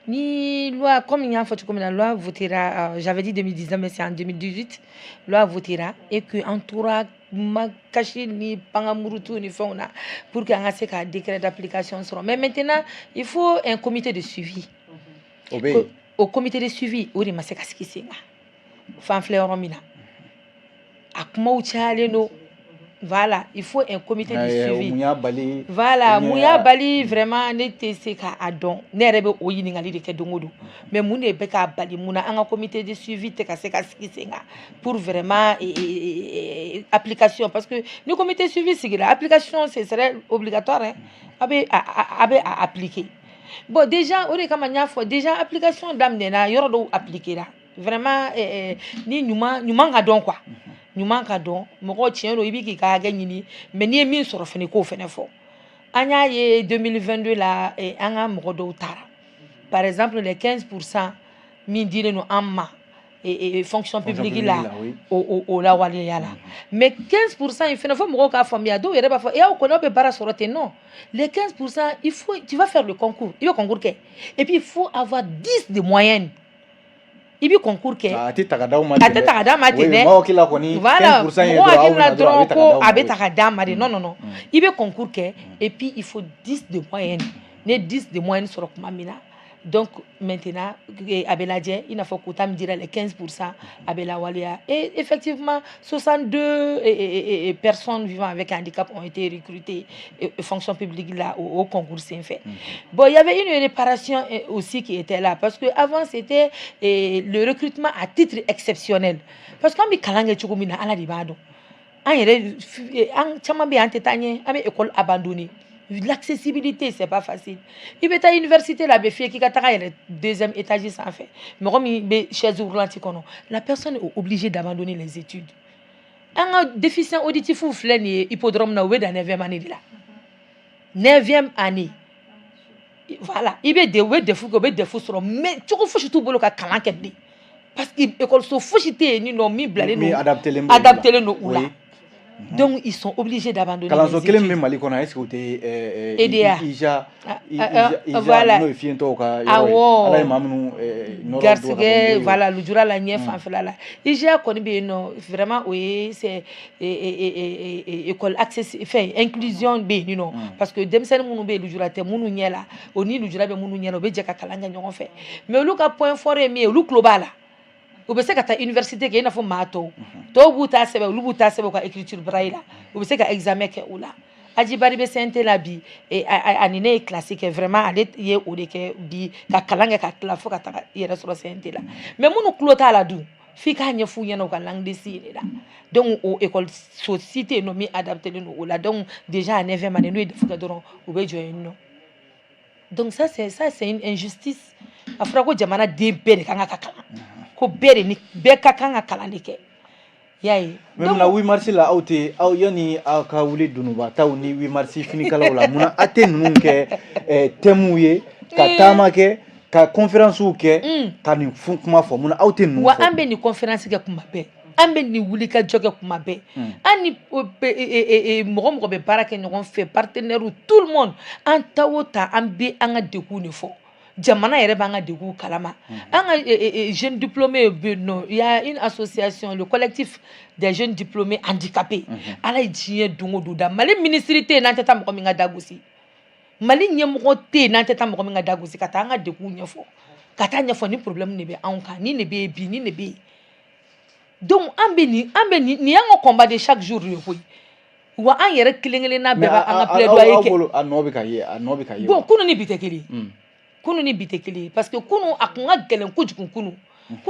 ni loi, comme n y'a fɔ cogo min na, loi votera, j'avais dit 2019, mais c'est en 2018, loi votera et que an tora ma kasi ni pangamurutu ni fɛnw na pour que an ka se ka décret d'application sɔrɔ. Mais maintenant, il faut un comité de suivi. O bɛ yen. O comité de suivi, o de ma se ka sigi sen kan. Fan filɛ yɔrɔ min na, a kumaw cayalen don. Voilà, il faut un comité de suivi. Mun y'a bali? Voilà, mun y'a bali? Vraiment, ne tɛ se k'a dɔn. Ne yɛrɛ bɛ o ɲininkali de kɛ don o don. Mais mun de bɛ k'a bali? Mun na an ka comité de suivi tɛ ka se ka sigi sen kan pour vraiment application? Parce que ni comité suivi sigira, application, ce serait obligatoire, hein. A bɛ a appliquer. Bon, déjà, o de kama n y'a fɔ, déjà application daminɛna, yɔrɔ dɔw appliquera. Vraiment, ni ɲuman ɲuman ka dɔn quoi, ɲuman ka dɔn. Mɔgɔ, tiɲɛ don, i bɛ k'i ka hakɛ ɲini, mais n'i ye min sɔrɔ fɛnɛ, k'o fɛnɛ fɔ. An y'a ye 2022 la, an ka mɔgɔ dɔw taara, par exemple les 15% min dilen don an ma fonction publique la, o lawaleya la. Mais 15% in fɛnɛ, fo mɔgɔw k'a faamuya. Dɔw yɛrɛ b'a fɔ e aw kɔni, aw bɛ baara sɔrɔ ten. Non, les 15%, il faut, tu vas faire le concours, i bɛ concours kɛ et puis il faut avoir 10 de moyenne. I bɛ concours kɛ. A tɛ ta ka d'aw ma. A tɛ ta ka d'a ma ten dɛ. Mɔgɔw hakili la kɔni. Voilà, 15% ye mɔgɔw dɔrɔn, aw hakili la bɛna dɔrɔn, a dɔrɔn bɛ ta ka ko d'aw ma. A bɛ ta ka d'a ma de. Non, non, non, i bɛ concours kɛ et puis il faut 10 de moyenne. Ne ye 10 de moyenne sɔrɔ tuma min na, donc maintenant a bɛ lajɛ i n'a fɔ quota min dira, les 15%, a bɛ lawaleya. Et effectivement, 62 personnes vivant avec handicap ont été recrutées fonction publique là au concours senfɛ. Bon, il y avait une réparation aussi qui était là, parce que avant, c'était le recrutement à titre exceptionnel, parce que an bɛ kalan kɛ cogo min na, Ala de b'a dɔn. An yɛrɛ, an caman bɛ yen, an tɛ taa ɲɛ, an bɛ école abandonner. L'accessibilité, c'est pas facile. I bɛ taa université la, a bɛ f'i ye k'i ka taga yɛlɛ deuxième étage sanfɛ. Mɔgɔ min bɛ chaise roulante kɔnɔ, la personne est obligée d'abandonner les études. An ka déficient auditif filɛ nin ye hippodrome na, u bɛ dan neuvième année de la, neuvième année. Voilà, i bɛ de u bɛ DEF kɛ, u bɛ DEF sɔrɔ, mais cogo fosi t'u bolo ka kalan kɛ bilen, parce que école fosi tɛ yen ni nɔ min bilalen min don adaptélen b'olu la. Adaptélen don u la. Donc ils sont obligés d'abandonner. Kalanso kelen min bɛ Mali kɔnɔ, est ce que o tɛ EDA? IJA? Ah, IJA. Ah, voilà. N'o ye fiyentɔw ka yɔrɔ ye. Ala ye maa minnu nɔrɔ don ka bɔ garisɛgɛ mugu ye. Voilà, lujura la ɲɛ fanfɛla la, IJA kɔni bɛ yen nɔ. Vraiment, o ye, c'est école access, fɛn inclusion bɛ yen nɔ, parce que denmisɛnnin minnu bɛ yen, lujura tɛ minnu ɲɛ la, o ni lujura bɛ minnu ɲɛ la, u bɛ jɛ ka kalan kɛ ɲɔgɔn fɛ. Mais olu ka point fort ye min ye, olu tulo b'a la, u bɛ se ka taa université kɛ i n'a fɔ maa tɔw. Tɔw b'u ta sɛbɛn, olu b'u ta sɛbɛn u ka écriture braille la, u bɛ se ka examen kɛ o la. Aji Bari bɛ CNT la bi, ani ne ye classe kɛ. Vraiment, ale ye o de kɛ bi, ka kalan kɛ ka tila fo ka taga i yɛrɛ sɔrɔ CNT la. Mais minnu tulo t'a la dun, f'i k'a ɲɛf'u ɲɛna u ka langue de signe de la. Donc o école so si tɛ yen nɔ min adapté don o la. Donc déjà à 9e année, n'u ye DEF kɛ dɔrɔn, u bɛ jɔ yen nɔ. Donc ça, c'est une injustice. A fɔra ko jamana den bɛɛ de kan ka kalan, ko bɛɛ de ni bɛɛ ka kan ka kalan de kɛ, i y'a ye. Mais munna 8 mars la, aw tɛ aw yanni aw ka wuli dunubataw ni 8 mars finikalaw la, munna aw tɛ ninnu kɛ thème ye, ka taama kɛ, ka conférence kɛ, ka nin kuma fɔ? Munna aw tɛ ninnu wa fɔ? An bɛ nin conférence kɛ kuma bɛɛ, an bɛ nin wuli ka jɔ kɛ kuma bɛɛ. An ni mɔgɔ mɔgɔ bɛ baara kɛ ɲɔgɔn fɛ, partenaire, tout le monde, an ta o ta, an bɛ an ka degun de fɔ. Jamana yɛrɛ b'an ka degun kalama. An ka jeunes diplômés bɛ yen nɔ, il y a une association, le collectif des jeunes diplômés handicapés. Ala ye diɲɛ don o don da, Mali minisiri tɛ yen n'an tɛ taa mɔgɔ min ka da gosi, Mali ɲɛmɔgɔ tɛ yen n'an tɛ taa mɔgɔ min ka da gosi, ka taa an ka degun ɲɛfɔ, ka taa ɲɛfɔ ni problème de bɛ anw kan, nin de bɛ yen bi, nin de bɛ yen. Donc an bɛ nin, nin y'an ka combat de chaque jour de ye koyi. Wa an yɛrɛ kelen kelenna bɛɛ b'an ka plaidoyer aw kɛ. Bolo, a nɔ bɛ ka ye, a nɔ bɛ ka ye. Bon, kunun ni bi tɛ kelen ye. Kunun ni bi tɛ kelen ye, parce que kunun a kun ka gɛlɛn kojugu. Kunun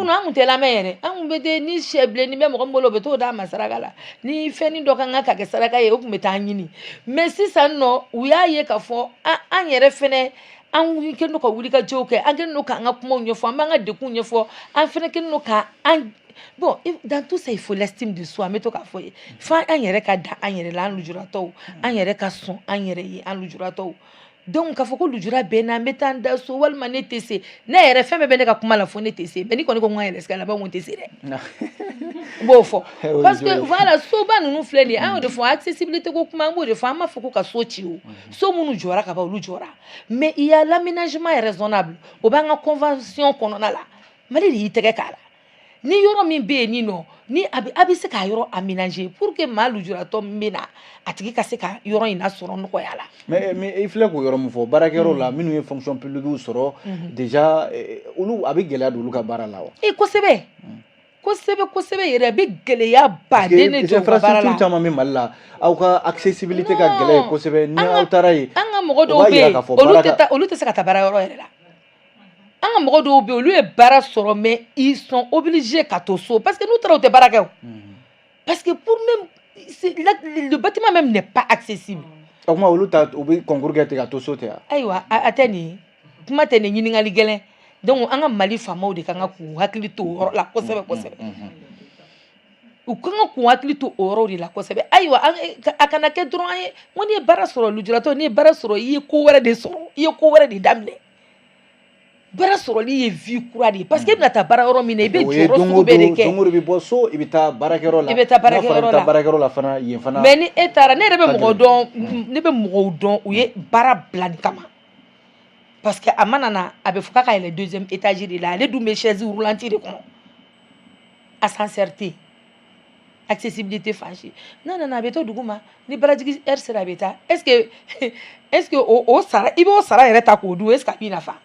an kun tɛ lamɛn yɛrɛ. An kun bɛ ten ni sɛ bilenni bɛ mɔgɔ min bolo, o bɛ t'o d'a ma saraka la, ni fɛnnin dɔ kan ka kɛ saraka ye, o kun bɛ taa ɲini. Mais sisan nɔ, u y'a ye k'a fɔ an yɛrɛ fɛnɛ, an kɛlen don ka wulikajɔw kɛ, an kɛlen don k'an ka kumaw ɲɛfɔ, an b'an ka degunw ɲɛfɔ, an fɛnɛ kɛlen don ka an, bon, dans tout ça, il faut l'estime de soi. An bɛ to k'a fɔ ye, f'an an yɛrɛ ka da an yɛrɛ la, an lujuratɔw, an yɛrɛ ka sɔn an yɛrɛ ye, an lujuratɔw. Donc k'a fɔ ko lujura bɛ n na, n bɛ taa n da so, walima ne tɛ se. Ne yɛrɛ, fɛn bɛɛ bɛ ne ka kuma la fo ne tɛ se. Mais ni kɔni ko n ka yɛlɛ escalier la, b'a fɔ n tɛ se dɛ, n b'o fɔ, parce que voilà, soba ninnu filɛ nin ye, an y'o de fɔ, accessibilité ko kuma, an b'o de fɔ. An m'a fɔ ko ka so ci o, so minnu jɔra ka ban, olu jɔra, mais il y a l'aménagement raisonnable. O b'an ka convention kɔnɔna la. Mali de y'i tɛgɛ k'a la. Ni yɔrɔ min bɛ yen nin nɔ, ni a bɛ se k'a yɔrɔ aménager pour que maa lujuratɔ min bɛ na, a tigi ka se ka yɔrɔ in lasɔrɔ nɔgɔya la. Mais i filɛ k'o yɔrɔ min fɔ, baarakɛyɔrɔ la, minnu ye fonction publique sɔrɔ déjà, olu, a bɛ gɛlɛya don olu ka baara la wa? E, kosɛbɛ kosɛbɛ kosɛbɛ yɛrɛ, a bɛ gɛlɛya baden de don u ka baara la. Infrastructure caman bɛ Mali la, aw ka accessibilité ka gɛlɛn kosɛbɛ. Ni aw taara yen, an ka mɔgɔ dɔw bɛ yen, olu tɛ taa, olu tɛ se ka taa baara yɔrɔ yɛrɛ la. An ka mɔgɔ dɔw bɛ yen, olu ye baara sɔrɔ, mais ils sont obligés ka to so, parce que n'u taara, u tɛ baara kɛ o, parce que pour même le bâtiment même n'est pas accessible. O tuma, olu ta, u bɛ concours kɛ ten ka to so ten wa? Ayiwa, a tɛ nin kuma tɛ nin ɲininkali gɛlɛn. Donc an ka Mali faamaw de kan ka k'u hakili to o yɔrɔ la kosɛbɛ kosɛbɛ. U kan ka k'u hakili to o yɔrɔ de la kosɛbɛ. Ayiwa, a kana kɛ dɔrɔn an ye n ko n'i ye baara sɔrɔ, lujuratɔ, n'i ye baara sɔrɔ, i ye ko wɛrɛ de sɔrɔ, i ye ko wɛrɛ de daminɛ. Baara sɔrɔli ye vie kura de ye, parce que e bɛna taa baara yɔrɔ min na, i bɛ jɔyɔrɔ sugu bɛɛ de kɛ. Don o don i bɛ bɔ so, i bɛ taa baarakɛyɔrɔ la. I bɛ taa baarakɛyɔrɔ la. I bɛ taa baarakɛyɔrɔ la fana, yen fana. Mais ni e taara, ne yɛrɛ bɛ mɔgɔ dɔn, ne bɛ mɔgɔw dɔn, u ye baara bila nin kama, parce que a mana na, a bɛ fɔ k'a ka yɛlɛ deuxième étage de la, ale dun bɛ chaise roulante de kɔnɔ, ascenseur tɛ yen, accessibilité fan si. N'a nana, a bɛ to dugu ma, ni barajigi heure sera, a bɛ taa. Est ce que o sara, i b'o sara yɛrɛ ta k'o dun, est ce que a b'i nafa?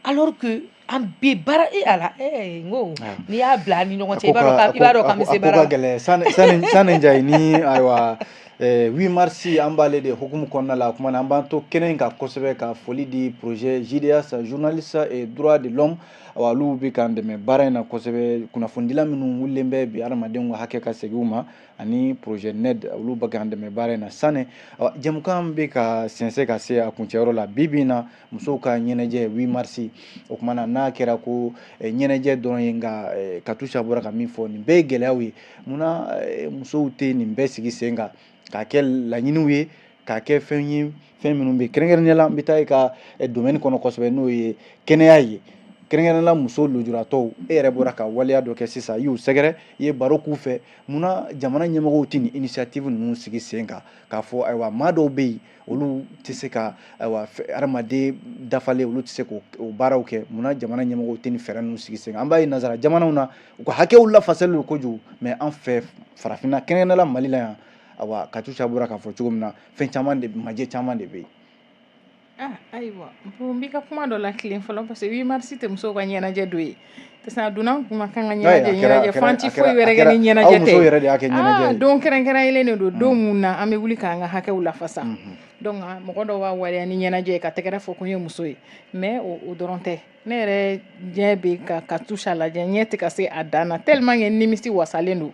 Alors que an bɛ baara e ala n ko n'i y'a bila an ni ɲɔgɔn cɛ, i b'a dɔn k'an bɛ se baara la. A ko ka gɛlɛn. Sani Njayi, ni ayiwa, 8 mars, an b'ale de hukumu kɔnɔna la. O kuma na, an b'an to kɛnɛ in kan kosɛbɛ ka foli di projet JDH, journaliste et droit de l'homme. Awa, olu bɛ k'an dɛmɛ baara in na kosɛbɛ, kunnafonidila minnu wulilen bɛ bi hadamadenw ka hakɛ ka segin u ma, ani projet NED, olu bɛ k'an dɛmɛ baara in na. Sani, awa, jɛmukan bɛ ka sɛnsɛn ka se a kuncɛyɔrɔ la. Bi bi in na, musow ka ɲɛnajɛ 8 mars, o kuma na, n'a kɛra ko ɲɛnajɛ dɔrɔn ye, nka Katusha bɔra ka min fɔ, nin bɛɛ ye gɛlɛyaw ye. Munna musow tɛ nin bɛɛ sigi sen kan k'a kɛ laɲiniw ye, k'a kɛ fɛn ye, fɛn minnu bɛ kɛrɛnkɛrɛnnenya la, n bɛ taa e ka domaine kɔnɔ kosɛbɛ, n'o ye kɛnɛya ye, kɛrɛnkɛrɛnnenya la muso lujuratɔw? E yɛrɛ bɔra ka waleya dɔ kɛ sisan, i y'u sɛgɛrɛ, i ye baro k'u fɛ. Munna jamana ɲɛmɔgɔw tɛ nin initiative ninnu sigi sen kan k'a fɔ, ayiwa, maa dɔw bɛ yen, olu tɛ se ka, ayiwa, hadamaden dafalen, olu tɛ se k'o baaraw kɛ? Munna jamana ɲɛmɔgɔw tɛ nin fɛɛrɛ ninnu sigi sen kan? An b'a ye nanzara jamanaw na, u ka hakɛw lafasalen don kojugu, mais an fɛ farafinna, kɛrɛnkɛrɛnnenya la Mali la yan, awa, Katusha bɔra k'a fɔ cogo min na, fɛn caman de, majɛ caman de bɛ yen. Ah, ayiwa, bon, n b'i ka kuma dɔ la tilen fɔlɔ, parce que 8 mars tɛ musow ka ɲɛnajɛ dɔ ye, parce que a donna n kun kan ka ɲɛnajɛ ɲɛnajɛ fo an ti foyi wɛrɛ kɛ ni ɲɛnajɛ tɛ. Aw musow yɛrɛ de y'a kɛ ɲɛnajɛ ye. Don kɛrɛnkɛrɛnlen de don, don mun na an bɛ wuli k'an ka hakɛw lafasa. Donc mɔgɔ dɔw b'a waleya ni ɲɛnajɛ ye ka tɛgɛrɛ fɔ ko n ye muso ye, mais o dɔrɔn tɛ. Ne yɛrɛ ɲɛ bɛ ka Katusha lajɛ, ɲɛ tɛ ka se a dan na, tellement que nimisi wasalen don,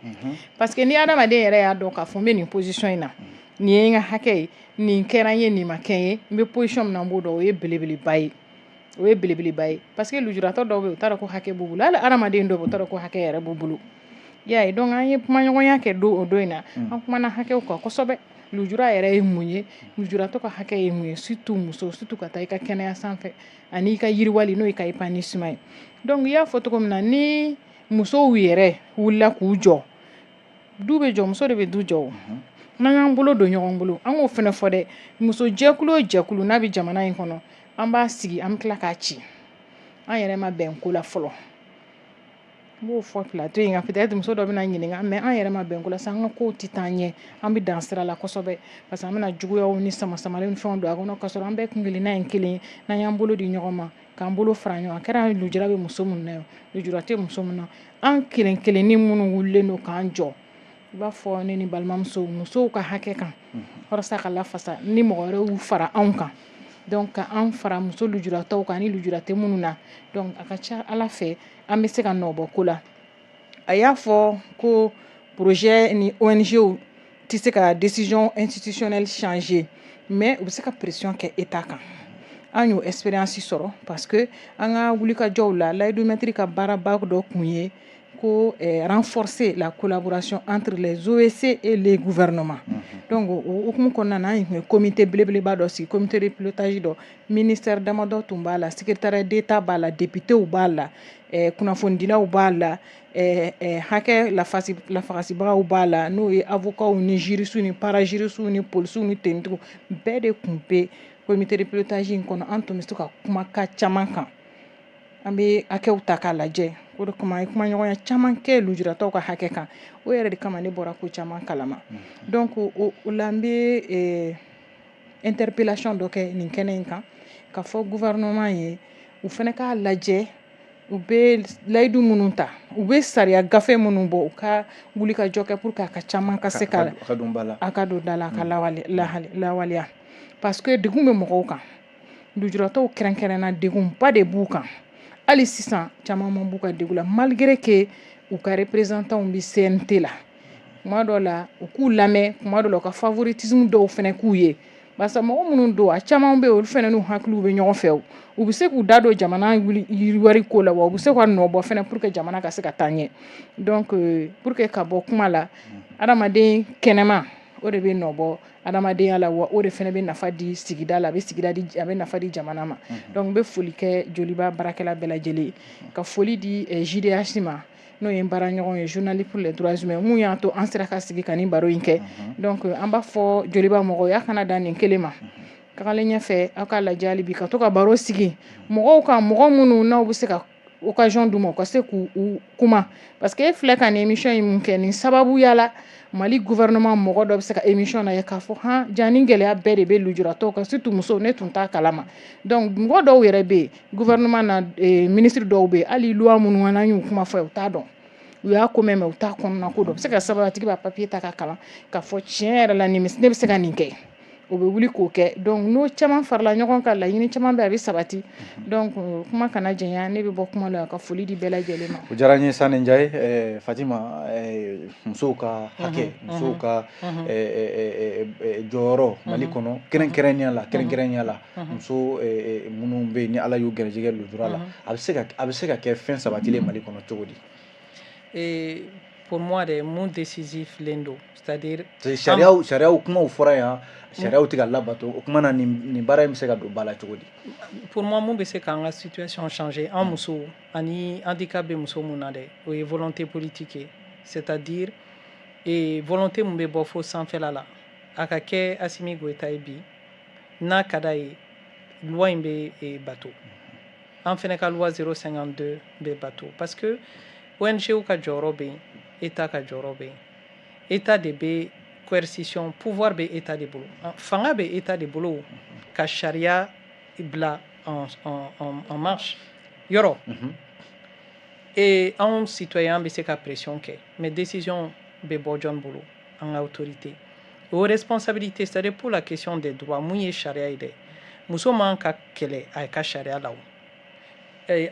parce que ni adamaden yɛrɛ y'a dɔn k'a fɔ n bɛ nin position in na, nin ye n ka hakɛ ye, nin kɛra n ye, nin ma kɛ n ye, n bɛ position min na, n b'o dɔn, o ye belebeleba ye, o ye belebeleba ye, parce que lujuratɔ dɔw bɛ yen, u t'a dɔn ko hakɛ b'u bolo. Hali adamaden dɔw bɛ yen, u t'a dɔn ko hakɛ yɛrɛ b'u bolo. I y'a ye? Donc an ye kumaɲɔgɔnya kɛ don o don in na, an kumana hakɛw kan kosɛbɛ. Lujura yɛrɛ ye mun ye? Lujuratɔ ka hakɛ ye mun ye? Surtout muso, surtout ka taa i ka kɛnɛya sanfɛ ani i ka yiriwali, n'o ye ka épanouissement ye. Donc i y'a fɔ cogo min na, ni musow yɛrɛ wulila k'u jɔ, du bɛ jɔ, muso de bɛ du jɔ. O n'an y'an bolo don ɲɔgɔn bolo, an k'o fana fɔ dɛ, muso jɛkulu o jɛkulu n'a bɛ jamana in kɔnɔ, an b'a sigi, an bɛ tila k'a ci. An yɛrɛ ma bɛn ko la fɔlɔ, n b'o fɔ plateau in kan. Peut-être muso dɔ bɛna ɲininka, mais an yɛrɛ ma bɛn ko la sa, an ka kow tɛ taa ɲɛ, an bɛ dan sira la kosɛbɛ, parce que an bɛna juguyaw ni sama samali ni fɛnw don a kɔnɔ, ka sɔrɔ an bɛɛ kun kelenna ye kelen ye. N'an y'an bolo di ɲɔgɔn ma, k'an bolo fara ɲɔgɔn kan, a kɛra lujura bɛ muso min na ye, lujura tɛ muso min na, an kelen kelenni minnu wulilen don k'an jɔ, i b'a fɔ ne ni balimamuso, musow ka hakɛ kan walasa ka lafasa, ni mɔgɔ wɛrɛw y'u fara anw kan, donc ka an fara muso lujuratɔw kan ni lujura tɛ minnu na, donc a ka ca Ala fɛ, an bɛ se ka nɔ bɔ ko la. A y'a fɔ ko projet ni ONG tɛ se ka décision institutionnelle changer, mais u bɛ se ka pression kɛ État kan. An y'o expérience sɔrɔ, parce que an ka wulikajɔw la, layidu ka baaraba dɔ kun ye ko renforcer la collaboration entre les OEC et les gouvernements. Donc o hukumu kɔnɔna na, an tun ye comité belebeleba dɔ sigi, comité de pilotage dɔ. Ministère damadɔ tun b'a la, secrétariat d'État b'a la, députéw b'a la, kunnafonidilaw b'a la, hakɛ lafasibagaw b'a la, n'o ye avocats ni juristes ni parajuristes ni policiers ni tenitigiw, bɛɛ de tun bɛ comité de pilotage in kɔnɔ. An tun bɛ se ka kumakan caman kan, an bɛ hakɛw ta k'a lajɛ. O de kama an ye kumaɲɔgɔnya caman kɛ lujuratɔw ka hakɛ kan. O yɛrɛ de kama ne bɔra ko caman kalama. Donc o la, n bɛ interpellation dɔ kɛ nin kɛnɛ in kan ka fɔ gouvernement ye, u fana k'a lajɛ, u bɛ layidu minnu ta, u bɛ sariya gafe minnu bɔ, u ka wuli ka jɔ kɛ pour que a ka caman ka se ka a ka don ba la, a ka don da la, a ka lawaleya, parce que degun bɛ mɔgɔw kan. Lujuratɔw kɛrɛnkɛrɛnna, degunba de b'u kan. Hali sisan, caman ma b'u ka degun la, malgré que u ka représentants bɛ CNT la. Kuma dɔw la, u k'u lamɛn, kuma dɔw la, u ka favoritisme dɔw fana k'u ye, barisa mɔgɔ minnu don, a caman bɛ yen, olu fana n'u hakiliw bɛ ɲɔgɔn fɛ. U bɛ se k'u da don jamana yiriwari ko la, wa u bɛ se ka nɔ bɔ fana pour que jamana ka se ka taa ɲɛ. Donc pour que ka bɔ kuma la, adamaden kɛnɛma, o de bɛ nɔ bɔ adamadenya la, wa o de fana bɛ nafa di sigida la, a bɛ sigida di, a bɛ nafa di jamana ma. Donc n bɛ foli kɛ Joliba baarakɛla bɛɛ lajɛlen, ka foli di JDH ma, n'o ye n baaraɲɔgɔn ye, Journaliste pour les droits humains, mun y'a to an sera ka sigi ka nin baro in kɛ. Donc an b'a fɔ Joliba mɔgɔw y'a kana dan nin kelen ma, tagalen ɲɛfɛ, aw k'a lajɛ hali bi ka to ka baro sigi mɔgɔw kan, mɔgɔ minnu n'aw bɛ se ka occasion d'u ma, u ka se k'u kuma, parce que e filɛ ka nin émission in mun kɛ nin sababuya la, Mali gouvernement mɔgɔ dɔ bɛ se ka émission na ye k'a fɔ han ja ni gɛlɛya bɛɛ de bɛ lujuratɔw kan, surtout musow, ne tun t'a kalama. Donc mɔgɔ dɔw yɛrɛ bɛ yen gouvernement na, ministre dɔw bɛ yen, hali loi minnu n'an y'u kuma fɔ, u t'a dɔn, u y'a ko mɛn, mais u t'a kɔnɔna ko dɔn. U bɛ se ka sababu, a tigi b'a papier ta ka kalan k'a fɔ tiɲɛ yɛrɛ la, nin ne bɛ se ka nin kɛ, o bɛ wuli k'o kɛ. Donc n'o caman farala ɲɔgɔn kan, laɲini caman bɛ, a bɛ sabati. Donc kuma kana janya, ne bɛ bɔ kuma la ka foli di bɛɛ lajɛlen ma. O diyara n ye, Sani Njaye. Fatima, musow ka hakɛ, musow ka jɔyɔrɔ Mali kɔnɔ, kɛrɛnkɛrɛnnenya la muso minnu bɛ yen ni Ala y'u garijɛgɛ lujura la, a bɛ se ka kɛ fɛn sabatilen Mali kɔnɔ cogo di? Pour moi de, mun décisif len don, c'est-à-dire Sariyaw kumaw fɔra yan, sariyaw tɛ ka labato. O kuma na, nin baara in bɛ se ka don ba la cogo di? Pour moi, mun bɛ se k'an ka situation changer, an musow ani handicap bɛ muso mun na dɛ, o ye volonté politique ye, c'est-à-dire et volonté mun bɛ bɔ fo sanfɛla la. A ka kɛ Assimi Goïta ye bi, n'a ka d'a ye, loi in bɛ bato, an fɛnɛ ka loi 052 bɛ bato, parce que ONG ka jɔyɔrɔ bɛ yen, État ka jɔyɔrɔ bɛ yen. État de bɛ coercition, pouvoir bɛ État de bolo, fanga bɛ État de bolo ka sariya bila en marche yɔrɔ. Et anw citoyen bɛ se ka pression kɛ, mais décision bɛ bɔ jɔn bolo? An ka autorité. O responsabilité, c'est-à-dire pour la question des droits, mun ye sariya ye dɛ, muso man ka kɛlɛ a ka sariya la. O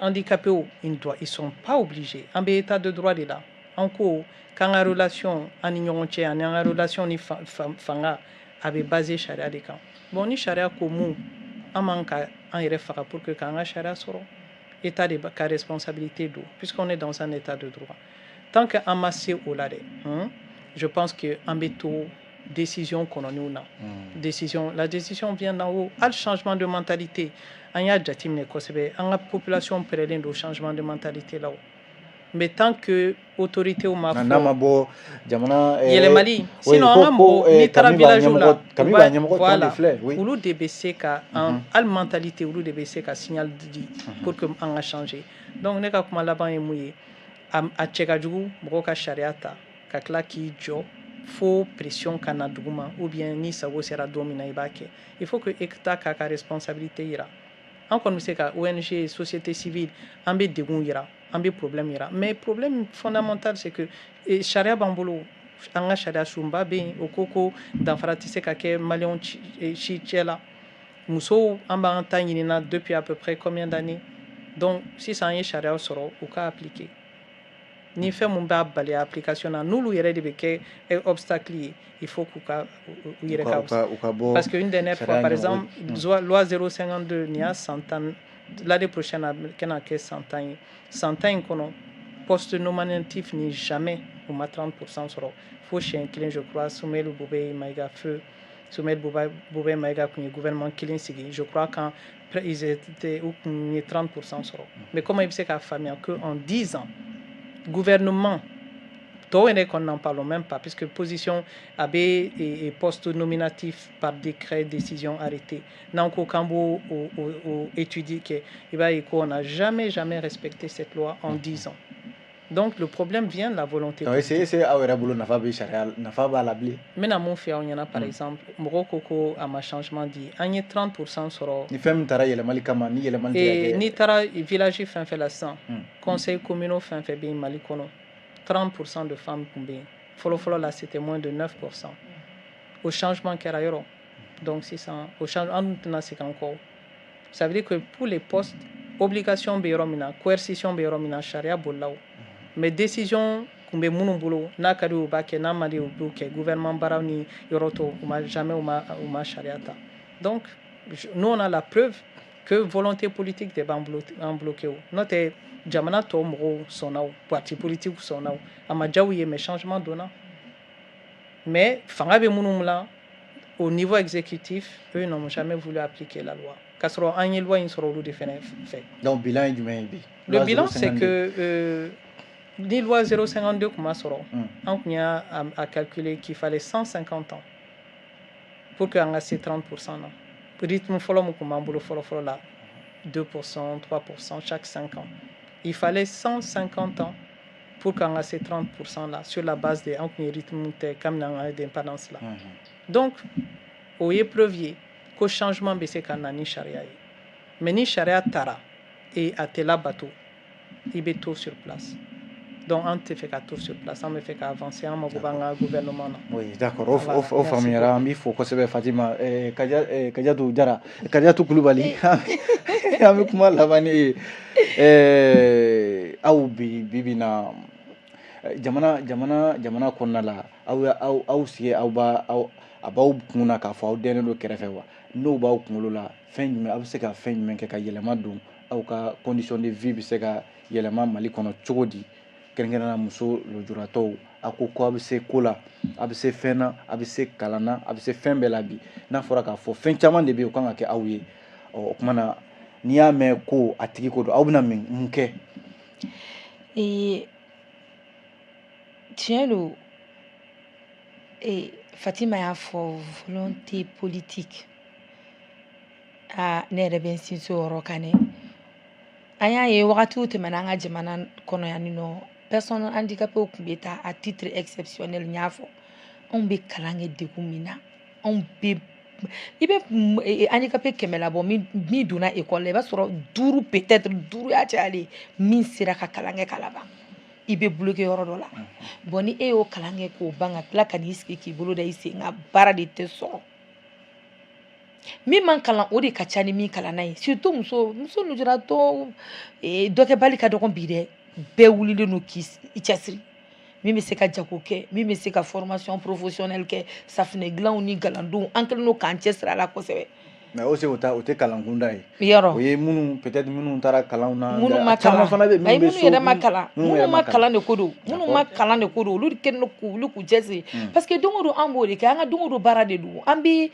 handicapés, ils sont pas obligés. An bɛ état de droit de la. An ko k'an ka relation an ni ɲɔgɔn cɛ ani an ka relation ni fanga, a bɛ basé sariya de kan. Bon, ni sariya ko mun, an man ka an yɛrɛ faga pour que k'an ka sariya sɔrɔ. État de ka responsabilité don, puisqu'on est dans un état de droit. Tant que an ma se o la dɛ, je pense que an bɛ to décision kɔnɔniw na. Décision, la décision vient d'en haut. Hali changement de mentalité, an y'a jateminɛ kosɛbɛ, an ka population pɛrɛlen don changement de mentalité la o. Mais tant que autorité ma fɔ, n'a ma bɔ jamana yɛlɛmali, sinon an ka mɔgɔ, n'i taara village la, kami b'a ɲɛmɔgɔ tɔn de filɛ. Oui, olu de bɛ se ka an hali mentalité, olu de bɛ se ka signal di pour que an ka changer. Donc ne ka kuma laban ye mun ye? A cɛ ka jugu mɔgɔw ka sariya ta ka tila k'i jɔ fo pression ka na dugu ma, ou bien ni sago sera don min na, i b'a kɛ. Il faut que État k'a ka responsabilité yira. An kɔni bɛ se ka ONG, société civile, an bɛ degun yira, an bɛ problème yira, mais problème fondamental, c'est que sariya b'an bolo. An ka sariya sunba bɛ yen, o ko ko danfara tɛ se ka kɛ maliyɛnw si cɛ la. Musow, an b'an ta ɲinina depuis à peu près combien d'années? Donc sisan an ye sariya sɔrɔ, u ka appliquer. Ni fɛn mun b'a bali application na, n'olu yɛrɛ de bɛ kɛ obstacle ye, il faut k'u ka u yɛrɛ ka u ka bɔ. Parce que une dernière fois, par exemple, loi 052, nin y'a san 10, l'année prochaine a kɛna kɛ san 10 ye. San 10 in kɔnɔ, poste nominatif ni jamais U ma 30% sɔrɔ fo siɲɛ kelen, je crois, Soumaïla Boubèye Maïga, feu Soumaïla Boubèye Maïga tun ye gouvernement kelen sigi, je crois, quand ils étaient, u tun ye 30% sɔrɔ. Mais comment i bɛ se k'a faamuya que en 10 ans, gouvernement tɔw yɛrɛ kɔni, n'en parlons même pas, puisque position a bɛ et poste nominatif par décret, décision, arrêté, n'an ko k'an b'o o étudier kɛ, i b'a ye qu'on n'a jamais jamais respecté cette loi en 10 ans. Donc le problème vient de la volonté. Donc est-ce aw yɛrɛ bolo, nafa bɛ sariya, nafa b'a la bilen? N bɛna mun f'i aw ɲɛna? Par exemple, mɔgɔw ko ko a ma changement di, an ye 30% sɔrɔ. Ni fɛn min taara yɛlɛmali kama, ni yɛlɛmali tɛ ka kɛ. N'i taara village fɛn fɛn la sisan, conseil communaux fɛn fɛn bɛ yen Mali kɔnɔ, 30% de femmes tun bɛ yen fɔlɔ fɔlɔ la, c'était moins de 9%. O changement kɛra yɔrɔ. Donc sisan o changement, an tɛna segin an kɔ. Ça veut dire que pour les postes, obligation bɛ yɔrɔ min na, coercition bɛ yɔrɔ min na, sariya bolila o. Mais décision tun bɛ minnu bolo, n'a ka di u b'a kɛ, n'a man di u b'o kɛ. Gouvernement baaraw ni yɔrɔ tɔw, u ma jamais u ma sariya ta. Donc nous, on a la preuve que volonté politique de b'an bloqué o. N'o tɛ, jamana tɔw mɔgɔw sɔnna o, parti politique sɔnna o, a ma diya u ye, mais changement donna. Mais fanga bɛ minnu la au niveau exécutif, eux n'ont jamais voulu appliquer la loi, k'a sɔrɔ an ye loi in sɔrɔ olu de fɛnɛ fɛ. Donc bilan ye jumɛn ye bi? Le bilan, c'est que ni loi 052 tun ma sɔrɔ, an tun y'a a calculer qu'il fallait 150 ans pour que an ka se 30% na. Rythme fɔlɔ min tun b'an bolo fɔlɔ fɔlɔ la, 2%, 3% chaque 5 ans, il fallait 150 ans pour qu'an ka se 30% la, sur la base de an tun ye rythme tɛ kabini an ka indépendance la. Donc o ye preuve ye ko changement bɛ se ka na ni sariya ye. Mais ni sariya taara et a tɛ labato, i bɛ to sur place. Donc an tɛ fɛ ka to sur place, an bɛ fɛ ka avancer, an mago b'an ka gouvernement na. Oui, d'accord, o faamuyara. An b'i fo kosɛbɛ, Fatima Kajatu Jara, Kajatu Kulubali. An bɛ kuma laban ni ye. Aw bi bi na, jamana kɔnɔna la, aw aw sigi, aw b'a aw a b'aw kun na k'a fɔ aw dɛnnen don kɛrɛfɛ wa? N'o b'aw kunkolo la, fɛn jumɛn aw bɛ se ka fɛn jumɛn kɛ ka yɛlɛma don aw ka condition de vie bɛ se ka yɛlɛma Mali kɔnɔ cogo di, kɛrɛnkɛrɛnnenya muso lujuratɔw? A ko ko a bɛ se ko la, a bɛ se fɛn na, a bɛ se kalan na, a bɛ se fɛn bɛɛ la. Bi n'a fɔra k'a fɔ fɛn caman de bɛ yen, o kan ka kɛ aw ye. Ɔ, o kumana na, n'i y'a mɛn ko a tigi ko don, aw bɛna mun kɛ? Tiɲɛ don, Fatima y'a fɔ, volonté politique. Aa, ne yɛrɛ bɛ n sinsin o yɔrɔ kan dɛ. An y'a ye wagatiw tɛmɛna an ka jamana kɔnɔ yan nɔ, personnes handicapées tun bɛ taa à titre exceptionnel. N y'a fɔ, anw bɛ kalan kɛ degun min na, anw bɛ i bɛ handicapé 100 labɔ, min donna école la, i b'a sɔrɔ duuru, peut-être duuru y'a cayalen, min sera ka kalan kɛ ka laban. I bɛ bloqué yɔrɔ dɔ la. Bon, ni e y'o kalan kɛ k'o ban, ka tila ka n'i sigi k'i bolo da i sen kan, baara de tɛ sɔrɔ. Min man kalan, o de ka ca ni min kalanna ye. Surtout muso lujuratɔ, dɔkɛbali ka dɔgɔn bi dɛ. Bɛɛ wulilen don k'i cɛsiri, min bɛ se ka jago kɛ, min bɛ se ka formation professionnelle kɛ, safunɛ dilanw ni galandonw, an kɛlen don k'an cɛsiri a la kosɛbɛ. Mais o se o ta, o tɛ kalan kunda ye. Yɔrɔ. O ye minnu, peut-être minnu taara kalanw na. Minnu ma caman kalan fana bɛ ayi minnu bɛ minnu so. Yɛrɛ ma kalan, minnu ma kalan de ko don, minnu ma kalan de ko don, olu kɛlen don k'u wuli k'u cɛsiri, parce que don o don an b'o de kɛ. An ka don o don baara de don. An bɛ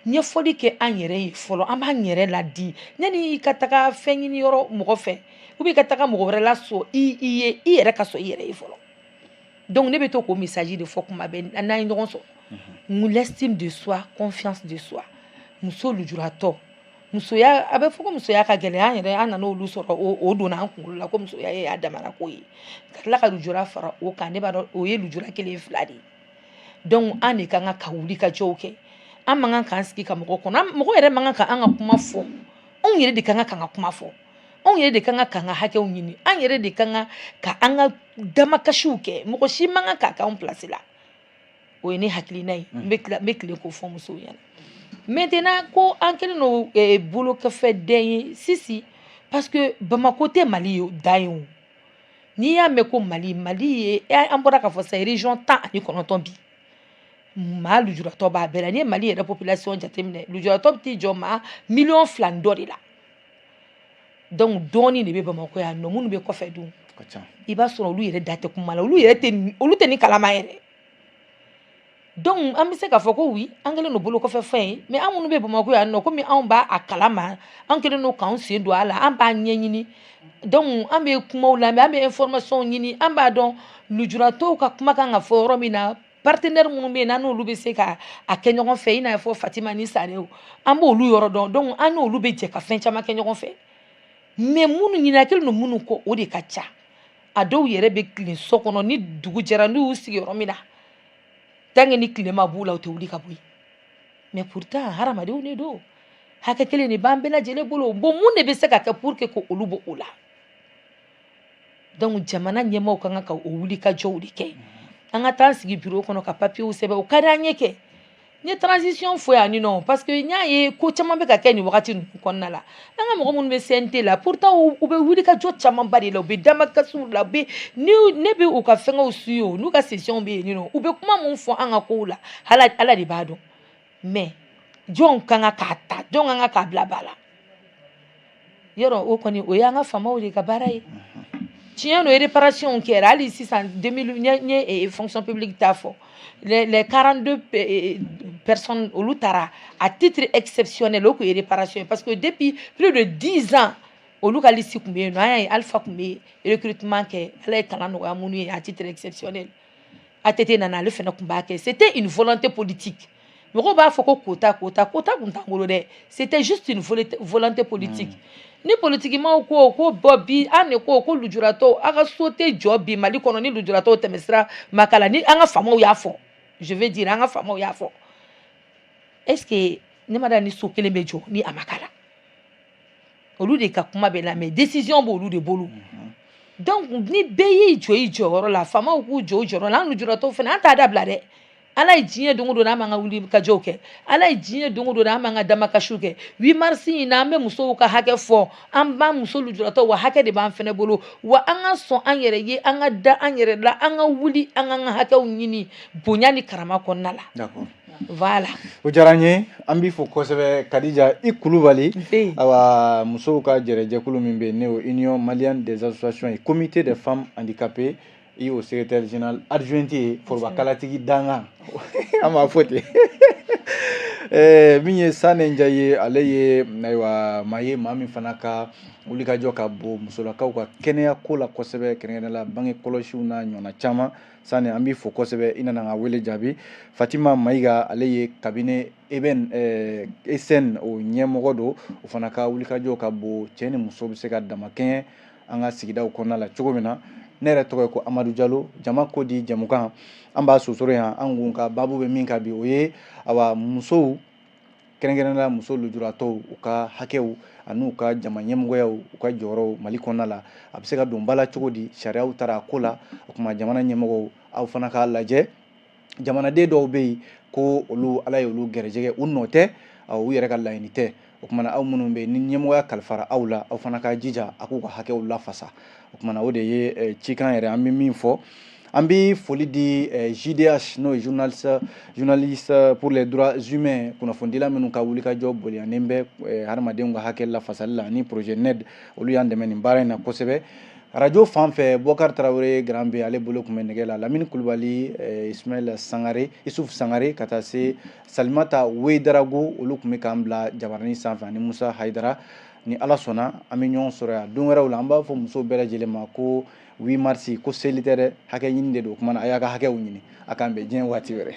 ɲɛfɔli kɛ an yɛrɛ ye fɔlɔ, an b'an yɛrɛ ladi yanni i ka taga fɛn ɲini yɔrɔ mɔgɔ fɛ, ou bien i ka taga mɔgɔ wɛrɛ lasɔ i ye, i yɛrɛ ka sɔn i yɛrɛ ye fɔlɔ. Donc ne bɛ to k'o message de fɔ kuma bɛɛ n'an ye ɲɔgɔn sɔrɔ: l'estime de soi, confiance de soi. Muso lujuratɔ, musoya, a bɛ fɔ ko musoya ka gɛlɛn. An yɛrɛ, an nana olu sɔrɔ, o donna an kunkolo la ko musoya ye a damana ko ye, ka tila ka lujura fara o kan. Ne b'a dɔn o ye lujura kelen fila de ye. Donc an de kan ka wuli ka jɔw kɛ. An man kan k'an sigi ka mɔgɔ kɔnɔ, mɔgɔ yɛrɛ man kan ka an ka kuma fɔ. Anw yɛrɛ de kan k'an ka kuma fɔ, anw yɛrɛ de kan k'an ka hakɛw ɲini, an yɛrɛ de kan ka an ka damakasiw kɛ. Mɔgɔ si man kan k'a k'anw place la. O ye ne hakilina ye. N bɛ tila, n bɛ tilen k'o fɔ musow ɲɛna. Maintenant, ko an kɛlen don bolokɔfɛ den ye sisi, parce que Bamako tɛ Mali ye dan ye o. N'i y'a mɛn ko Mali, Mali ye, an bɔra k'a fɔ sisan, région 19 bi, maa lujuratɔ b'a bɛɛ la. N'i ye Mali yɛrɛ population jateminɛ, lujuratɔ bɛ t'i jɔ maa miliyɔn 2 ni dɔ de la. Donc dɔɔnin de bɛ Bamakɔ yan nɔ, minnu bɛ kɔfɛ dun. I b'a sɔrɔ olu yɛrɛ da tɛ kuma la, olu yɛrɛ tɛ, olu tɛ ni kalama yɛrɛ. Donc an bɛ se k'a fɔ ko oui, an kɛlen don bolo kɔfɛ fɛn ye, mais an minnu bɛ Bamakɔ yan nɔ, komi anw b'a a kalama, an kɛlen don k'an sen don a la, an b'a ɲɛɲini. Donc an bɛ kumaw lamɛn, an bɛ information ɲini, an b'a dɔn lujuratɔw ka kuma kan ka fɔ yɔrɔ min na, partenaire minnu bɛ yen n'an n'olu bɛ se ka a kɛ ɲɔgɔn fɛ, i n'a fɔ Fatima ni Sanew, an b'olu yɔrɔ dɔn. Donc an n'olu bɛ jɛ ka fɛn caman kɛ ɲɔgɔn fɛ. Mais minnu ɲinɛ kelen don minnu kɔ, o de ka ca. A dɔw yɛrɛ bɛ tilen so kɔnɔ, ni dugu jɛra, n'u y'u sigi yɔrɔ min na, tant que ni tile ma b'u la, u tɛ wuli ka bɔ yen. Mais pourtant hadamadenw de don, hakɛ kelen de b'an bɛɛ lajɛlen bolo. Bon, mun de bɛ se ka kɛ pour que k'olu bɔ o la? Donc jamana ɲɛmaaw ka kan ka o wuli ka jɔw de kɛ. An ka taa sigi bureau kɔnɔ ka papiyew sɛbɛn, o ka di an ye kɛ. N ye transition fɔ yan nɔ parce que n y'a ye ko caman bɛ ka kɛ nin wagati ninnu kɔnɔna la. An ka mɔgɔ minnu bɛ CNT la, pourtant u bɛ wuli ka jɔ camanba de la, u bɛ damakasiw la, u bɛ ni ne bɛ u ka fɛngɛw suit, o n'u ka session bɛ yen nɔ, u bɛ kuma mun fɔ an ka kow la, ala ala de b'a dɔn. Mais jɔn kan ka k'a ta, jɔn kan ka k'a bila ba la? Yɔrɔ o kɔni, o y'an ka faamaw de ka baara ye. Tiɲɛ don, réparation kɛra. Hali sisan 2000, n ye fonction publique ta fɔ, les 42 personnes, olu taara à titre exceptionnel, o kun ye réparation ye, parce que depuis plus de 10 ans, olu ka liste kun bɛ yen nɔ. An y'a ye Alpha kun bɛ recrutement kɛ, Ala ye kalan nɔgɔya minnu ye à titre exceptionnel. ATT nana, ale fana kun b'a kɛ. C'était une volonté politique. Mɔgɔw b'a fɔ ko quota, quota, quota kun t'an bolo dɛ, c'était juste une volonté politique. Ni politikimaw ko ko bɔn, bi an de ko ko lujuratɔw, a ka so tɛ jɔ bi Mali kɔnɔ ni lujuratɔw tɛmɛsira ma k'a la, ni an ka faamaw y'a fɔ, je veux dire an ka faamaw y'a fɔ, est ce que ne ma da ni so kelen bɛ jɔ ni a ma k'a la? Olu de ka kuma bɛ lamɛn, décision b'olu de bolo. Donc ni bɛɛ y'i jɔ i jɔyɔrɔ la, faamaw k'u jɔ u jɔyɔrɔ la, an lujuratɔw fana, an t'a dabila dɛ. Ala ye diɲɛ don o don, an b'an ka wuli ka jɔw kɛ. Ala ye diɲɛ don o don, an b'an ka damakasiw kɛ. 8 mars in na, an bɛ musow ka hakɛ fɔ, an b'an muso lujuratɔw wa hakɛ de b'an fɛnɛ bolo wa. An ka sɔn an yɛrɛ ye, an ka da an yɛrɛ la, an ka wuli, an k'an ka hakɛw ɲini bonya ni karama kɔnɔna la. D'accord. Voilà. O diyara n ye, an b'i fo kosɛbɛ, Kadija i Kulubali. Awa, musow ka jɛrɛjɛkulu min bɛ yen, n'o ye Union malienne des associations et comité des femmes handicapées, i y'o secrétaire général adjoint ye, foroba kalatigi dangan, an b'a fɔ ten. Min ye Sane Njayi ye, ale ye ayiwa maa ye, maa min fana ka wulikajɔ ka bon musolakaw ka kɛnɛya ko la kosɛbɛ, kɛrɛnkɛrɛnnenya la bange kɔlɔsiw n'a ɲɔgɔnna caman. Sane, an b'i fo kosɛbɛ, i nana an ka wele jaabi. Fatima Mayiga, ale ye cabinet Eben SN o ɲɛmɔgɔ don, o fana ka wulikajɔ ka bon cɛ ni muso bɛ se ka damakɛɲɛ an ka sigidaw kɔnɔna la cogo min na. Ne yɛrɛ tɔgɔ ye ko Amadu Jalo. Jama ko di jamukan, an b'a sosoro yan. An kun ka baabu bɛ min kan bi, o ye awa musow, kɛrɛnkɛrɛnnenya la muso lujuratɔw, u ka hakɛw ani u ka jama ɲɛmɔgɔyaw, u ka jɔyɔrɔw Mali kɔnɔna la, a bɛ se ka don ba la cogo di? Sariyaw taara a ko la. O tuma jamana ɲɛmɔgɔw, aw fana k'a lajɛ. Jamanaden dɔw bɛ yen ko olu, Ala ye olu gɛrɛjɛgɛ, u nɔ tɛ, u yɛrɛ ka laɲini tɛ. O kumana, aw minnu bɛ yen ni ɲɛmɔgɔya kalifara aw la, aw fana ka jija a k'u ka hakɛw lafasa. O kumana, o de ye cikan yɛrɛ an bɛ min fɔ. An bɛ foli di JDH, n'o ye journaliste pour les droits humains, kunnafonidila minnu ka wulikajɔ bonyanen bɛ hadamadenw ka hakɛ lafasali la, ani projet NED, olu y'an dɛmɛ nin baara in na kosɛbɛ. Radio fan fɛ, Bɔkari Tarawele Grand B, ale bolo tun bɛ nɛgɛ la, Lamini Kulubali, Ismaël Sangare, Isuf Sangare, ka taa se Salimata Wedarago, olu tun bɛ k'an bila jabaranin sanfɛ, ani Musa Hayidara. Ni Ala sɔnna, an bɛ ɲɔgɔn sɔrɔ yan don wɛrɛw la. An b'a fɔ musow bɛɛ lajɛlen ma ko 8 mars ko seli tɛ dɛ, hakɛ ɲini de don. O kumana, a y'a ka hakɛw ɲini. A k'an bɛn diɲɛ waati wɛrɛ.